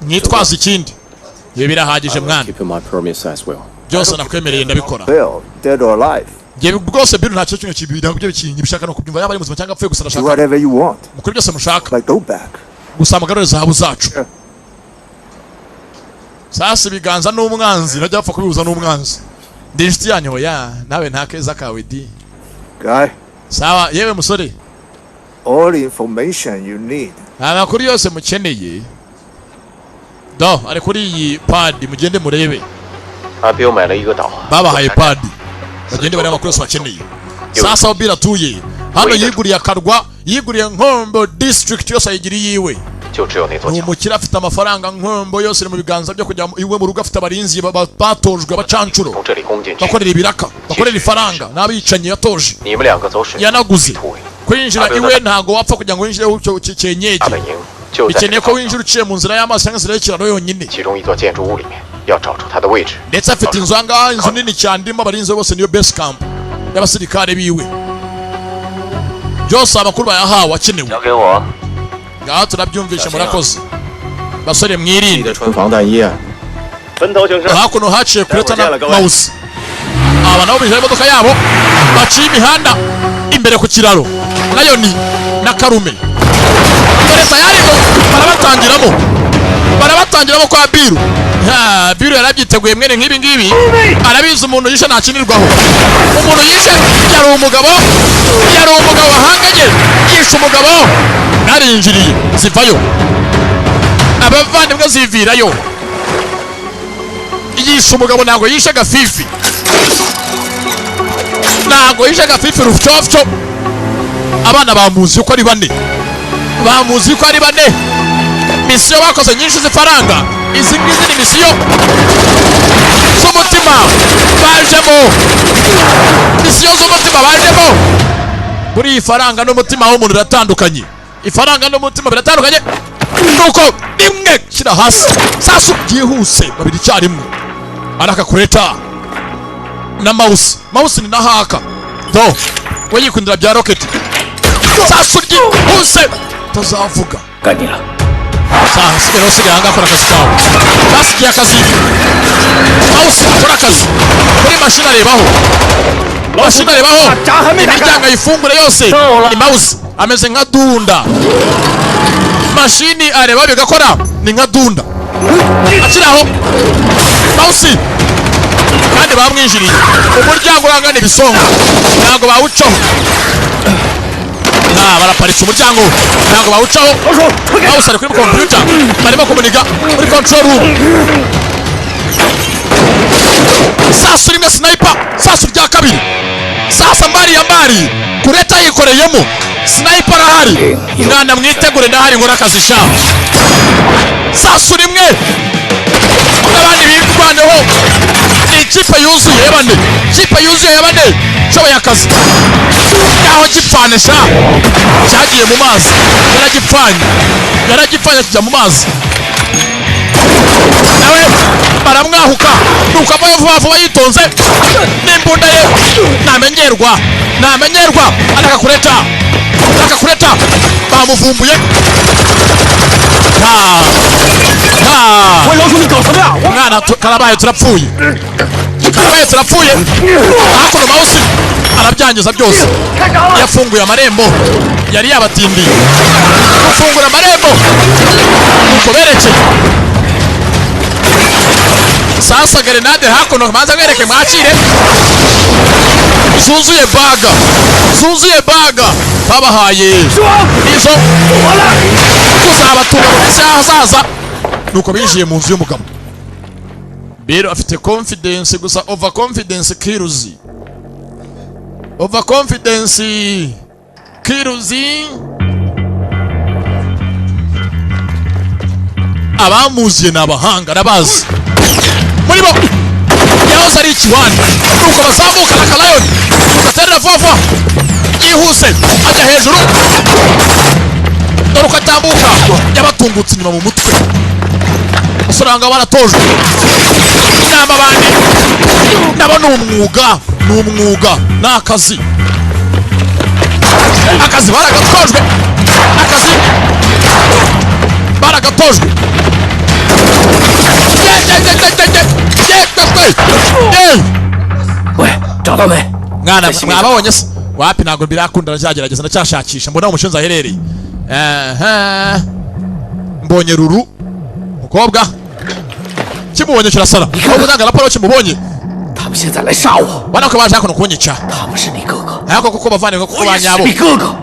mwitwaza ikindi. Ibi birahagije mwana, byose nakwemereye ndabikora. Bill, dead or alive. Ngiye rwose Bill nta kintu kimwe ntabwo byo bishaka no kubyumva, yaba ari muzima cyangwa apfuye, gusa Do ndashaka whatever you want. mukore byose mushaka, Like go back. gusa mugarure zahabu zacu. Sasa ibiganza n'umwanzi najya bapfa kubihuza n'umwanzi. Ndi inshuti yanyu oya, nawe nta keza kawe di. Guy, Sawa yewe musore, all the information you need. amakuru yose mukeneye do ari kuri iyi pad, mugende murebe. 阿彪买了一个岛， Babahaye pad bagende barebe amakuru yose bakeneye. Sasa aho Bill atuye hano yiguriye akarwa, yiguriye Nkombo district yose ayigiriye iwe. 就只有那座 Ni 桥。 umukire afite amafaranga, Nkombo yose iri mu biganza byo kujya iwe mu rugo, afite abarinzi batojwe, abacancuro 从这里攻进去， bakorera ibiraka, bakorera ifaranga n'abicanyi yatoje 你们两个走水 yanaguze. 突围， Kwinjira iwe ntago wapfa kugira ngo winjire utyo cyenyege, 大本营就在这 bikeneye 个 ko winjira uciye mu nzira y'amazi cyangwa inzira y'ikiraro yonyine. 其中一座建筑物里面，要找出它的位置。 Ndetse afite inzu ahangaha, inzu nini cyane irimo abarinzi bose, niyo base camp y'abasirikare biwe. Byose amakuru bayahawe akenewe. 交给我。 Ngaho turabyumvishe, murakoze basore, mwirinde. 记得穿防弹衣啊！ 分头行事。 Hakuno haciye kureta na mouse, aba nabo binjira imodoka yabo baciye imihanda imbere ku kiraro, Lion na Karume dore tayari ngo barabatangiramo, barabatangiramo kwa Biru. Ha, Biru yarabyiteguye mwene nk'ibi ngibi, arabizi umuntu yishe ntakinirwaho. Umuntu yishe yari umugabo, yari umugabo wahanganye, yishe umugabo narinjiriye zivayo, abavandimwe zivirayo. Yishe umugabo ntabwo yishe agafifi, ntabwo yishe agafifi rufyofyo. Abana bamuzi uko ari bane, bamuzi ko ari bane. Misiyo bakoze nyinshi z'ifaranga, izi ngizi ni misiyo z'umutima bajemo, misiyo z'umutima bajemo. Buri ifaranga n'umutima w'umuntu biratandukanye, ifaranga n'umutima biratandukanye. Nuko rimwe shyira hasi sasu byihuse, babiri icyarimwe. Araka kureta na mouse, mouse ni na haka do we yikundira bya rocket. Sasu ryihuse tazavuga. 该你了。 Saha sigara usigaye ahangaha, akora akazi kawe. Basigiye akazi mouse, akora akazi kuri mashini, arebaho mashini, arebaho imiryango ayifungure yose. Ni mouse ameze nka dunda, mashini areba bigakora, ni nka dunda akiri aho mouse. Kandi bamwinjiriye umuryango urangana ibisongo, ntabwo bawucaho. Ah, baraparitse umuryango ntabwo bawucaho. Mouse ari kuri computer, barimo kumuniga muri control room. Sasu rimwe sniper, sasu rya kabiri, sasa mbari ya mbari kureta yikoreyemo sniper arahari. Mwana mwitegure ndahari ngora akazi sha. Sasu rimwe n'abandi birwaneho, ni ikipe yuzuye ya bane, ikipe yuzuye ya bane nshoboye akazi. Ngaho gipfane sha, cyagiye mu mazi, yaragipfanye, yaragipfanye kijya mu mazi, nawe baramwahuka. Nuko avayo vuba vuba yitonze n'imbunda ye, namenyerwa, namenyerwa. Arakakureta, arakakureta, bamuvumbuye. Ha ha, 喂，老鼠，你搞什么呀？我 mwana karabaye turapfuye, karabaye turapfuye. Hakuno mouse arabyangiza byose, yafunguye amarembo yari yabatindiye gufungura amarembo, nuko berekeye sasa gerenade hakuno. Manza mwereke mwakire zuzuye baga, zuzuye baga babahaye izo kuzabatunga mu minsi y'ahazaza. Nuko binjiye mu nzu y'umugabo. Rero afite confidence gusa, over confidence kills, over confidence kills. Abamuziye ni abahanga, arabazi. Muri bo yahoze ari ikiwani. Nuko bazamuka na Lion ugaterera vuba vuba yihuse ajya hejuru, dore uko atambuka yabatungutse inyuma mu mutwe. Usanga baratojwe inama abandi nabo ni umwuga, ni umwuga, ni akazi. Akazi baragatojwe, akazi baragatojwe. Mwana mwababonye se? Wapi, ntabwo birakunda, ndacyagerageza, ndacyashakisha mbona umushinzi aherereye. Mbonye Ruru mukobwa, kimubonye kirasara. Ahubwo nanga raporo kimubonye. Bana ko baje hakuno kunyica. Ntabwo kuko bavandimwe kuko banyabo.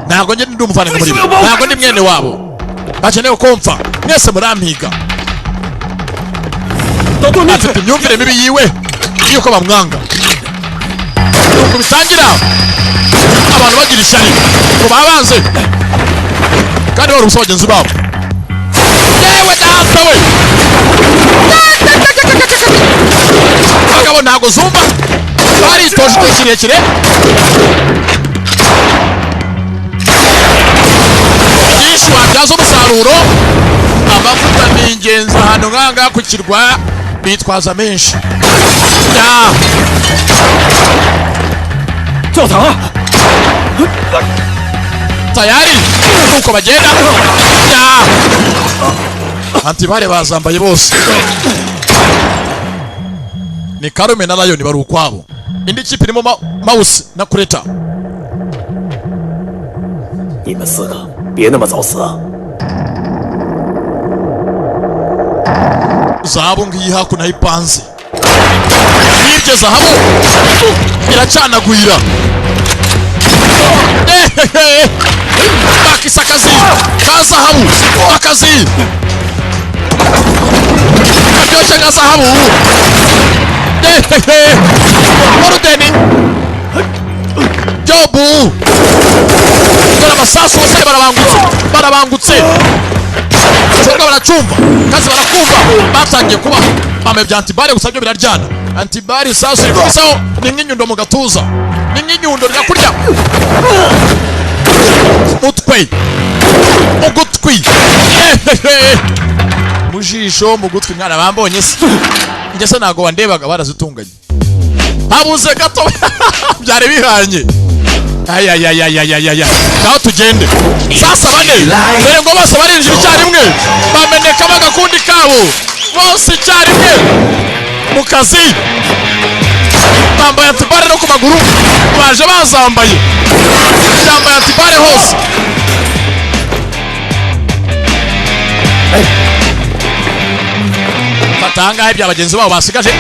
Ntabwo njye ndi umuvandimwe muri bo. Ntabwo ndi mwene wabo. Bakeneye kumva. Mwese murampiga. Afite imyumvire mibi yiwe yuko bamwanga. Nuko bitangira abantu bagira ishyari ngo babanze kandi bari ubusa bagenzi babo. Yewe data we! Abagabo ntabwo zumva, baritoje igihe kirekire. Byinshi wabyaza umusaruro. Amavuta ni ingenzi ahantu nk'ahangaha ku kirwa, bitwaza menshi. Tayari nuko bagenda. Antibare bazambaye bose. Ni Karume na Lion bari ukwabo. Indi kipe irimo Mouse na Kureta. Zahabu ngiyi hakuno ipanze. Yibye zahabu iracanagwira. Bakisa akazi ka zahabu, akazi karyoshye nka zahabu. Orudeni Jobu, dore amasasu bose barabangutse, barabangutse. Cyangwa baracumva kazi barakumva, batangiye kuba bambaye bya antibare gusa byo biraryana. Antibare isasu rikubisaho ni nk'inyundo mu gatuza, ni nk'inyundo rirakurya mutwe, mu gutwi, mu jisho, mu gutwi. Mwana bambonye se njye se ntago wandebaga, barazitunganye habuze gato byari bihanye. Ayayayayayaya, ngaho tugende sasa. Bane dore ngo bose barinjira icyarimwe, bameneka bagakundi kabo bose icyarimwe mu kazi. Bambaye antibare no ku maguru, baje bazambaye, bambaye antibare hose. Batanga ibya bagenzi babo basigaje.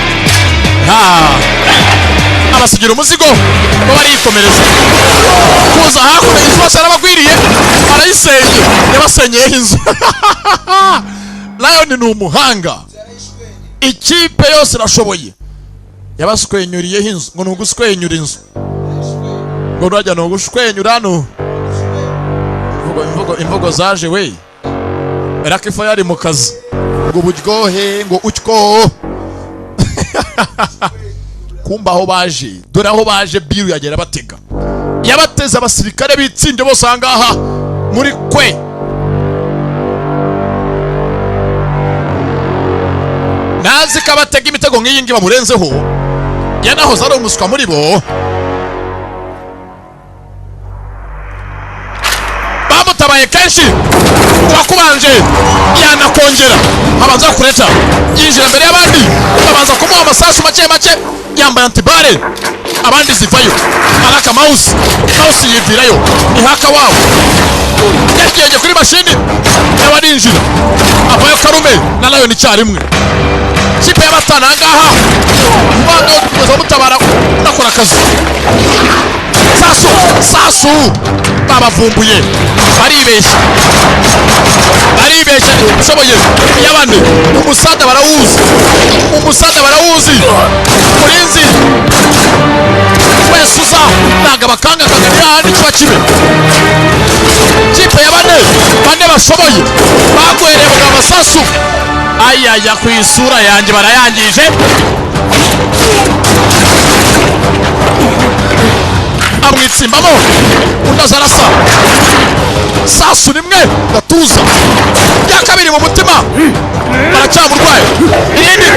Abasigira umuzigo bo barikomereza kuza hakuno. Inzu bose yarabagwiriye, arayisenye, yabasenyeho inzu. Lion ni umuhanga, ikipe yose irashoboye. Yabaswenyuriyeho inzu, ngo nuguswenyura inzu, ngo nurajya nugushwenyura no imvugo, imvugo zaje we. Rakifa yari mu kazi ngo buryohe ngo utyo. Kumba aho baje, dore aho baje biru yagera batega. Yabateze abasirikare bitsinde bose ahangaha muri kwe. Nazi kabatega imitego nk'iyi ngi bamurenzeho. Yanahoze ari umuswa muri bo. Bamutabaye kenshi, wakubanje yanakongera abanza kureta, yinjira mbere y'abandi, babanza kumuha amasasu make make, yambaye antibare, abandi zivayo. Araka Mouse, Mouse yivirayo, ni haka wabo. Yagiye kuri mashini yabarinjira, avayo Karume na Lion icyarimwe. Kipe y'abatana ngaha banga kugeza mutabara nakora akazi. Sasu, sasu babavumbuye, baribeshya, baribeshya nshoboye y'abandi. Umusada barawuzi, umusada barawuzi. Murinzi wese uza ntago abakanga kaganira ahandi kiba kibe. Kipe ya bane, bane bashoboye bagwerebwa amasasu. Ayaya ku isura yanjye barayangije. Amwitsimbamo undi azarasa sasu rimwe gatuza rya kabiri mu mutima baracyamurwaye irindi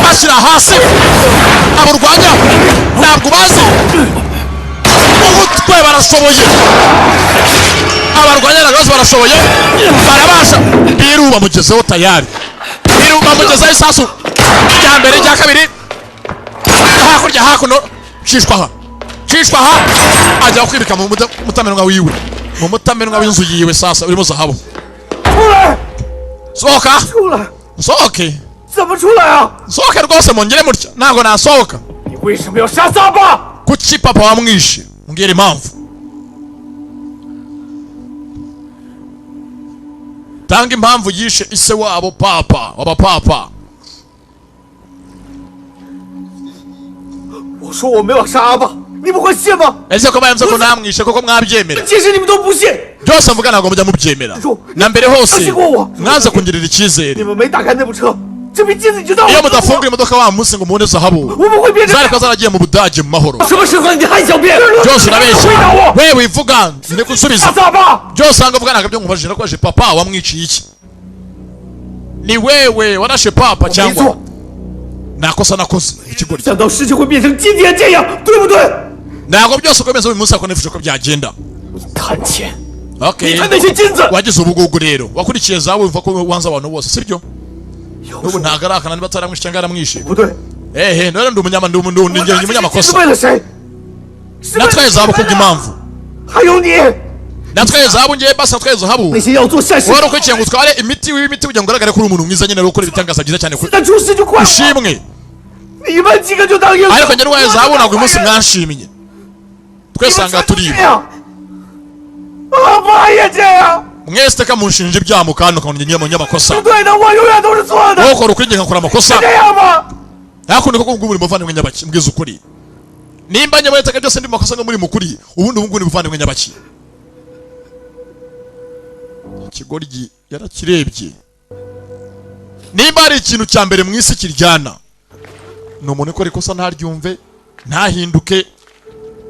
bashyira hasi aburwanya ntabwo bazi umutwe barashoboye abarwanya ntabwo barashoboye barabasha biru bamugezeho tayari biru bamugezeho isasu rya mbere rya kabiri hakurya hakuno shishwa aha shishwa aha ajya kwibika mu mutamenwa wiwe mu mutamenwa w'inzu yiwe sasa urimo zahabu. Sohoka sohoke sohoke rwose mungere mutya ntabwo nasohoka. Kuki papa wamwishe? Mbwira impamvu. Tanga impamvu yishe ise wabo papa waba papa. Ese ko bayamze ko namwishe koko mwabyemera? Byose mvuga ntabwo mujya mubyemera. Na mbere hose mwanze kungirira icyizere. Iyo mudafungura imodoka wa munsi ngo mubone zahabu zariko zaragiye mu Budage mu mahoro. Byose urabeshya wewe wivuga ndikusubiza. Byose anga vuga ntabwo byo nkubajije nakubajije papa wamwiciye iki? Ni wewe warashe papa cyangwa nakosa nakoze ikigoryi? Ntabwo byose uko bimeze uyu munsi ako nifuje ko byagenda. Okay. Wagize ubugugu rero wakurikiye zawe wumva ko wanze abantu bose sibyo? N'ubu ntabwo arakana niba ataramwishe cyangwa aramwishe. Ehe none ndi umunyama ndi umunyamakosa. Natwaye zahabu kubw'impamvu. Natwaye zahabu ngiye basi natwaye zahabu. Wari ukurikiye ngo utware imiti w'imiti kugira ngo ugaragare ko uri umuntu mwiza nyine ukora ibitangaza byiza cyane ushimwe. Ariko njye ntwaye zahabu ntabwo uyu munsi mwanshimye. Twese aha ngaha turiba. Mwese teka munshinja ibyaha mukandi ukabona njye umunyamakosa. Wowe ukora ukuri njye nkakora amakosa. Hakuno koko ngubu uri muvandimwe nyabaki mbwiza ukuri. Nimba njye muri byose ndi makosa ngo muri mukuri ubundi ubu ngubu ni muvandimwe nyabaki. Ikigoryi yarakirebye. Nimba ari ikintu cya mbere mu isi kiryana ni umuntu ukora ikosa ntaryumve ntahinduke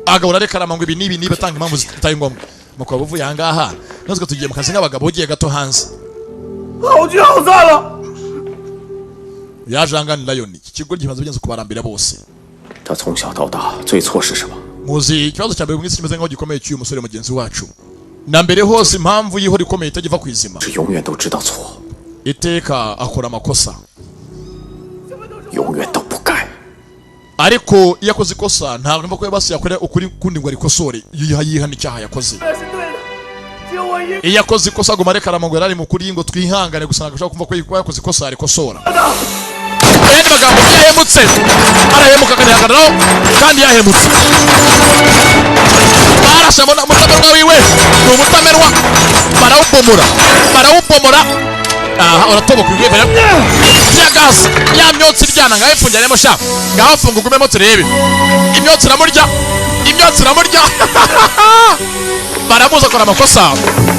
agahora arekarama ngo ibi n'ibi niba atanga impamvu zitari ngombwa. Mukaba uvuye aha ngaha natwe tugiye mu kazi nk'abagabo ugiye gato hanze. Yaje angana Lion iki kigo gimaze bigenze kubarambira bose. Muzi ikibazo cya mbere mu isi kimeze nk'aho gikomeye cy'uyu musore mugenzi wacu. Na mbere hose impamvu yihora ikomeye itagiva ku izima. Iteka akora amakosa. Ariko iyo akoze ikosa ntabwo numva ko yabasi yakora ukuri kundi ngo arikosore yihana icyaha yakoze. Iyo akoze ikosa aguma arekarama ngo yarari mukuri ngo twihangane gusa ntabwo ashobora kumva ko yakoze ikosa arikosora. Ayandi magambo yahemutse arahemuka akanihagararaho kandi yahemutse. Barashe umutamenwa wiwe ni umutamenwa barawubomora barawubomora. Aha uratoboka ibwebera ya gas ya myotsi iryana ngaho ipfungiremo sha ngaho funga ugumemo turebe imyotsi iramurya imyotsi iramurya. Baramuza akora amakosa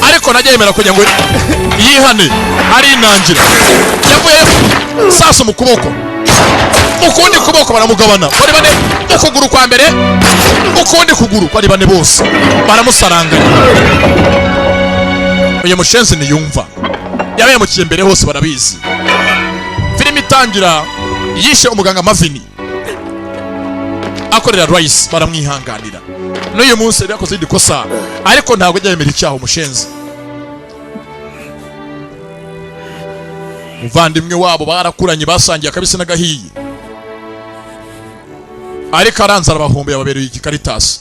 ariko najya yemera kugira ngo yihane arinangira. Yavuye sasu mu kuboko ukundi kuboko baramugabana bari bane ukuguru kwa mbere ukundi kuguru bari bane bose baramusaranganya. Uyu mushenzi niyumva yabayemukiye mbere hose barabizi. Filime itangira yishe umuganga Mavini akorera Rice baramwihanganira. N'uyu munsi yari yakoze ikosa ariko ntabwo ajya yemera icyaha umushenzi. Muvandimwe wabo barakuranye basangiye akabisi n'agahiye ariko aranze arabahombe yababereye igikaritasi.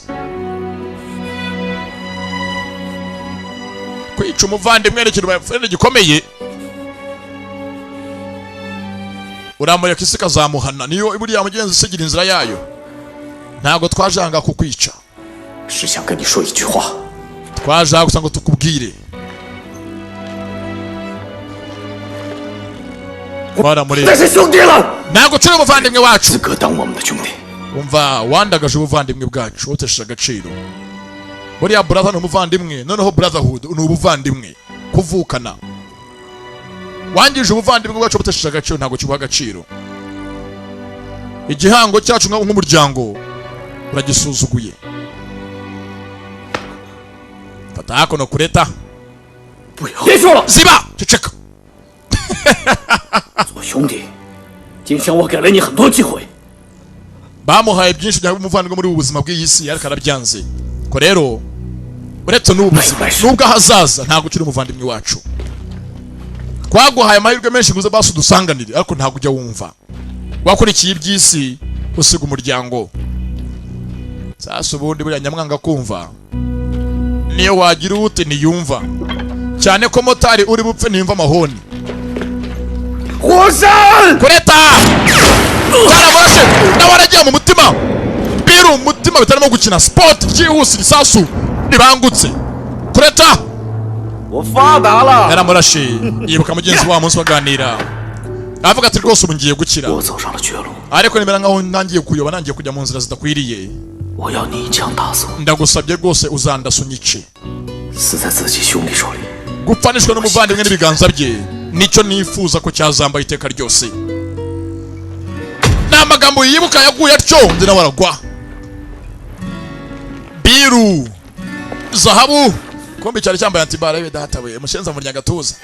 Kwica umuvandimwe ni ikintu gikomeye uramureka isi ikazamuhana niyo buriya mugenzi isigira inzira yayo. Ntabwo twajanga kukwica twaje gusa ngo tukubwire. Ntabwo turi umuvandimwe wacu. Umva wandagaje ubuvandimwe bwacu utesheje agaciro. Buriya brother ni umuvandimwe noneho brotherhood ni ubuvandimwe kuvukana. Wangije ubuvandimwe bwacu butesheje agaciro, ntabwo kibuha agaciro. Igihango cyacu nk'umuryango uragisuzuguye. Fata hakuno kureta. Ziba, ceceka. 做兄弟，今生我给了你很多机会。 Bamuhaye byinshi byaba umuvandimwe muri ubu buzima bw'iyi si, ariko arabyanze. Ko rero uretse n'ubu buzima nubwo ahazaza ntabwo ukiri umuvandimwe wacu. Twaguhaye amahirwe menshi ngo uze basi udusanganire, ariko ntabwo ujya wumva. Wakurikiye iby'isi usiga umuryango. Sasa ubundi buriya nyamwanga kumva, niyo wagira ute ntiyumva. Cyane ko motari uri bupfe ntiyumva amahoni. Kureta karamurashe nawe aragiye mu mutima. Biru umutima bitarimo gukina sport byihuse, ibisasu ribangutse. Kureta yaramurashe yibuka mugenzi wa munsi baganira, avuga ati rwose ubu ngiye gukira, ariko nimera nkaho ntangiye kuyoba, nangiye kujya mu nzira zidakwiriye. Ndagusabye rwose uzandasa unyice. Gupfanishwa n'umuvandimwe n'ibiganza bye nicyo nifuza ko cyazambaye iteka ryose. Ni amagambo yibuka yaguye atyo, undi nawe aragwa. Biru zahabu kombi cyari cyambaye antibara ye datawe mushenza mu ryagatuza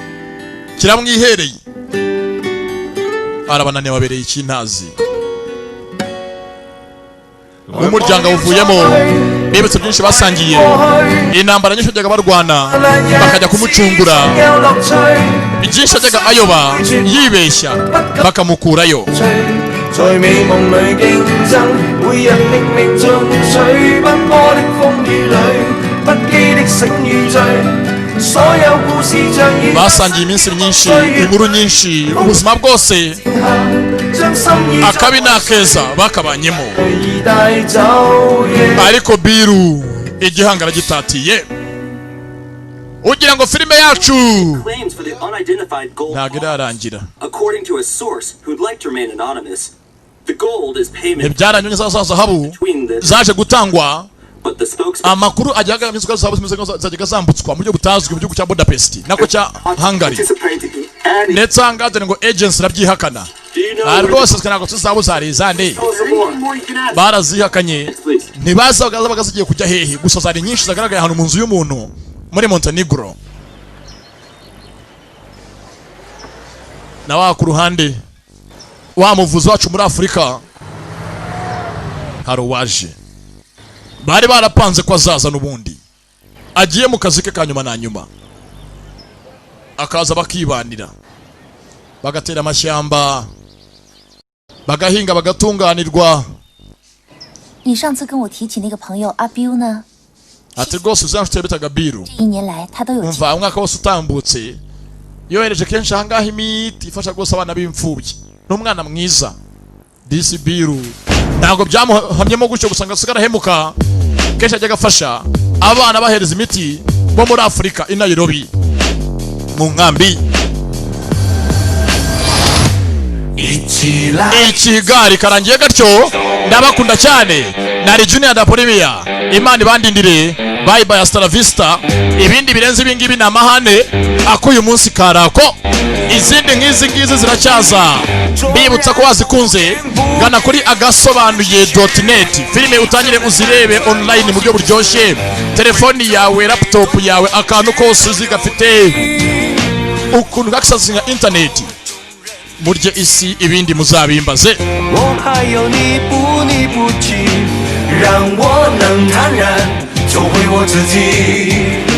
kiramwihereye, arabananiye babereye ikintazi. Umuryango uvuyemo bibutse byinshi basangiye, intambara nyinshi bajyaga barwana bakajya kumucungura, byinshi ajyaga ayoba yibeshya bakamukurayo. 在美夢裏競爭，每日拼命進取，奔波的風雨裏，不羈的醒與醉，所有故事像雨。 Basangiye iminsi myinshi, inkuru nyinshi, ubuzima bwose akabi n'akeza bakabanyemo. Ariko Biru igihanga aragitatiye. Ugira ngo filime yacu ntabwo irarangira. According to a source who'd like to remain anonymous, the gold is payment Ntibyaranyonye za zahabu zaje gutangwa. Amakuru ajyaga imizwa zahabu zajyaga zambutswa mu buryo butazwi mu gihugu cya Budapest nako cya Hungary, ndetse ahangaha ngo agency irabyihakana rwose ntabwo tuzabu zari izande, barazihakanye ntibazaga zabaga zigiye kujya hehe. Gusa zari nyinshi zagaragaye ahantu mu nzu y'umuntu muri Montenegro. Na wa ku ruhande wa muvuzi wacu muri Afurika hari uwaje bari barapanze ko azaza n'ubundi agiye mu kazi ke ka nyuma na nyuma, akaza bakibanira bagatera amashyamba bagahinga bagatunganirwa. 你上次跟我提起那个朋友阿 Bill 呢？ Ati rwose uzafite bitaga Biru. 这一年来他都有 Umva umwaka wose utambutse yohereje kenshi ahangaha imiti ifasha rwose abana b'imfubyi, n'umwana mwiza disi Biru. Ntabwo byamuhamyemo gutyo gusa ngo asigara ahemuka, kenshi ajya agafasha abana bahereza imiti bo muri Afurika i Nairobi mu nkambi. Ikigari karangiye gatyo. Ndabakunda cyane, nari Junior da Polimia, Imana ibandindire. Bye bye, hasta la vista. Ibindi birenze ibingibi ni amahane akuyu munsi karako, izindi nk'izi ngizi ziracyaza. Bibutsa ko wazikunze, gana kuri agasobanuye.net, filime utangire uzirebe online mu buryo buryoshye. Telefoni yawe, laptop yawe, akantu kose uzi gafite ukuntu access nka internet. Murye isi ibindi muzabimbaze. 我还有你不离不弃，让我能坦然做回我自己。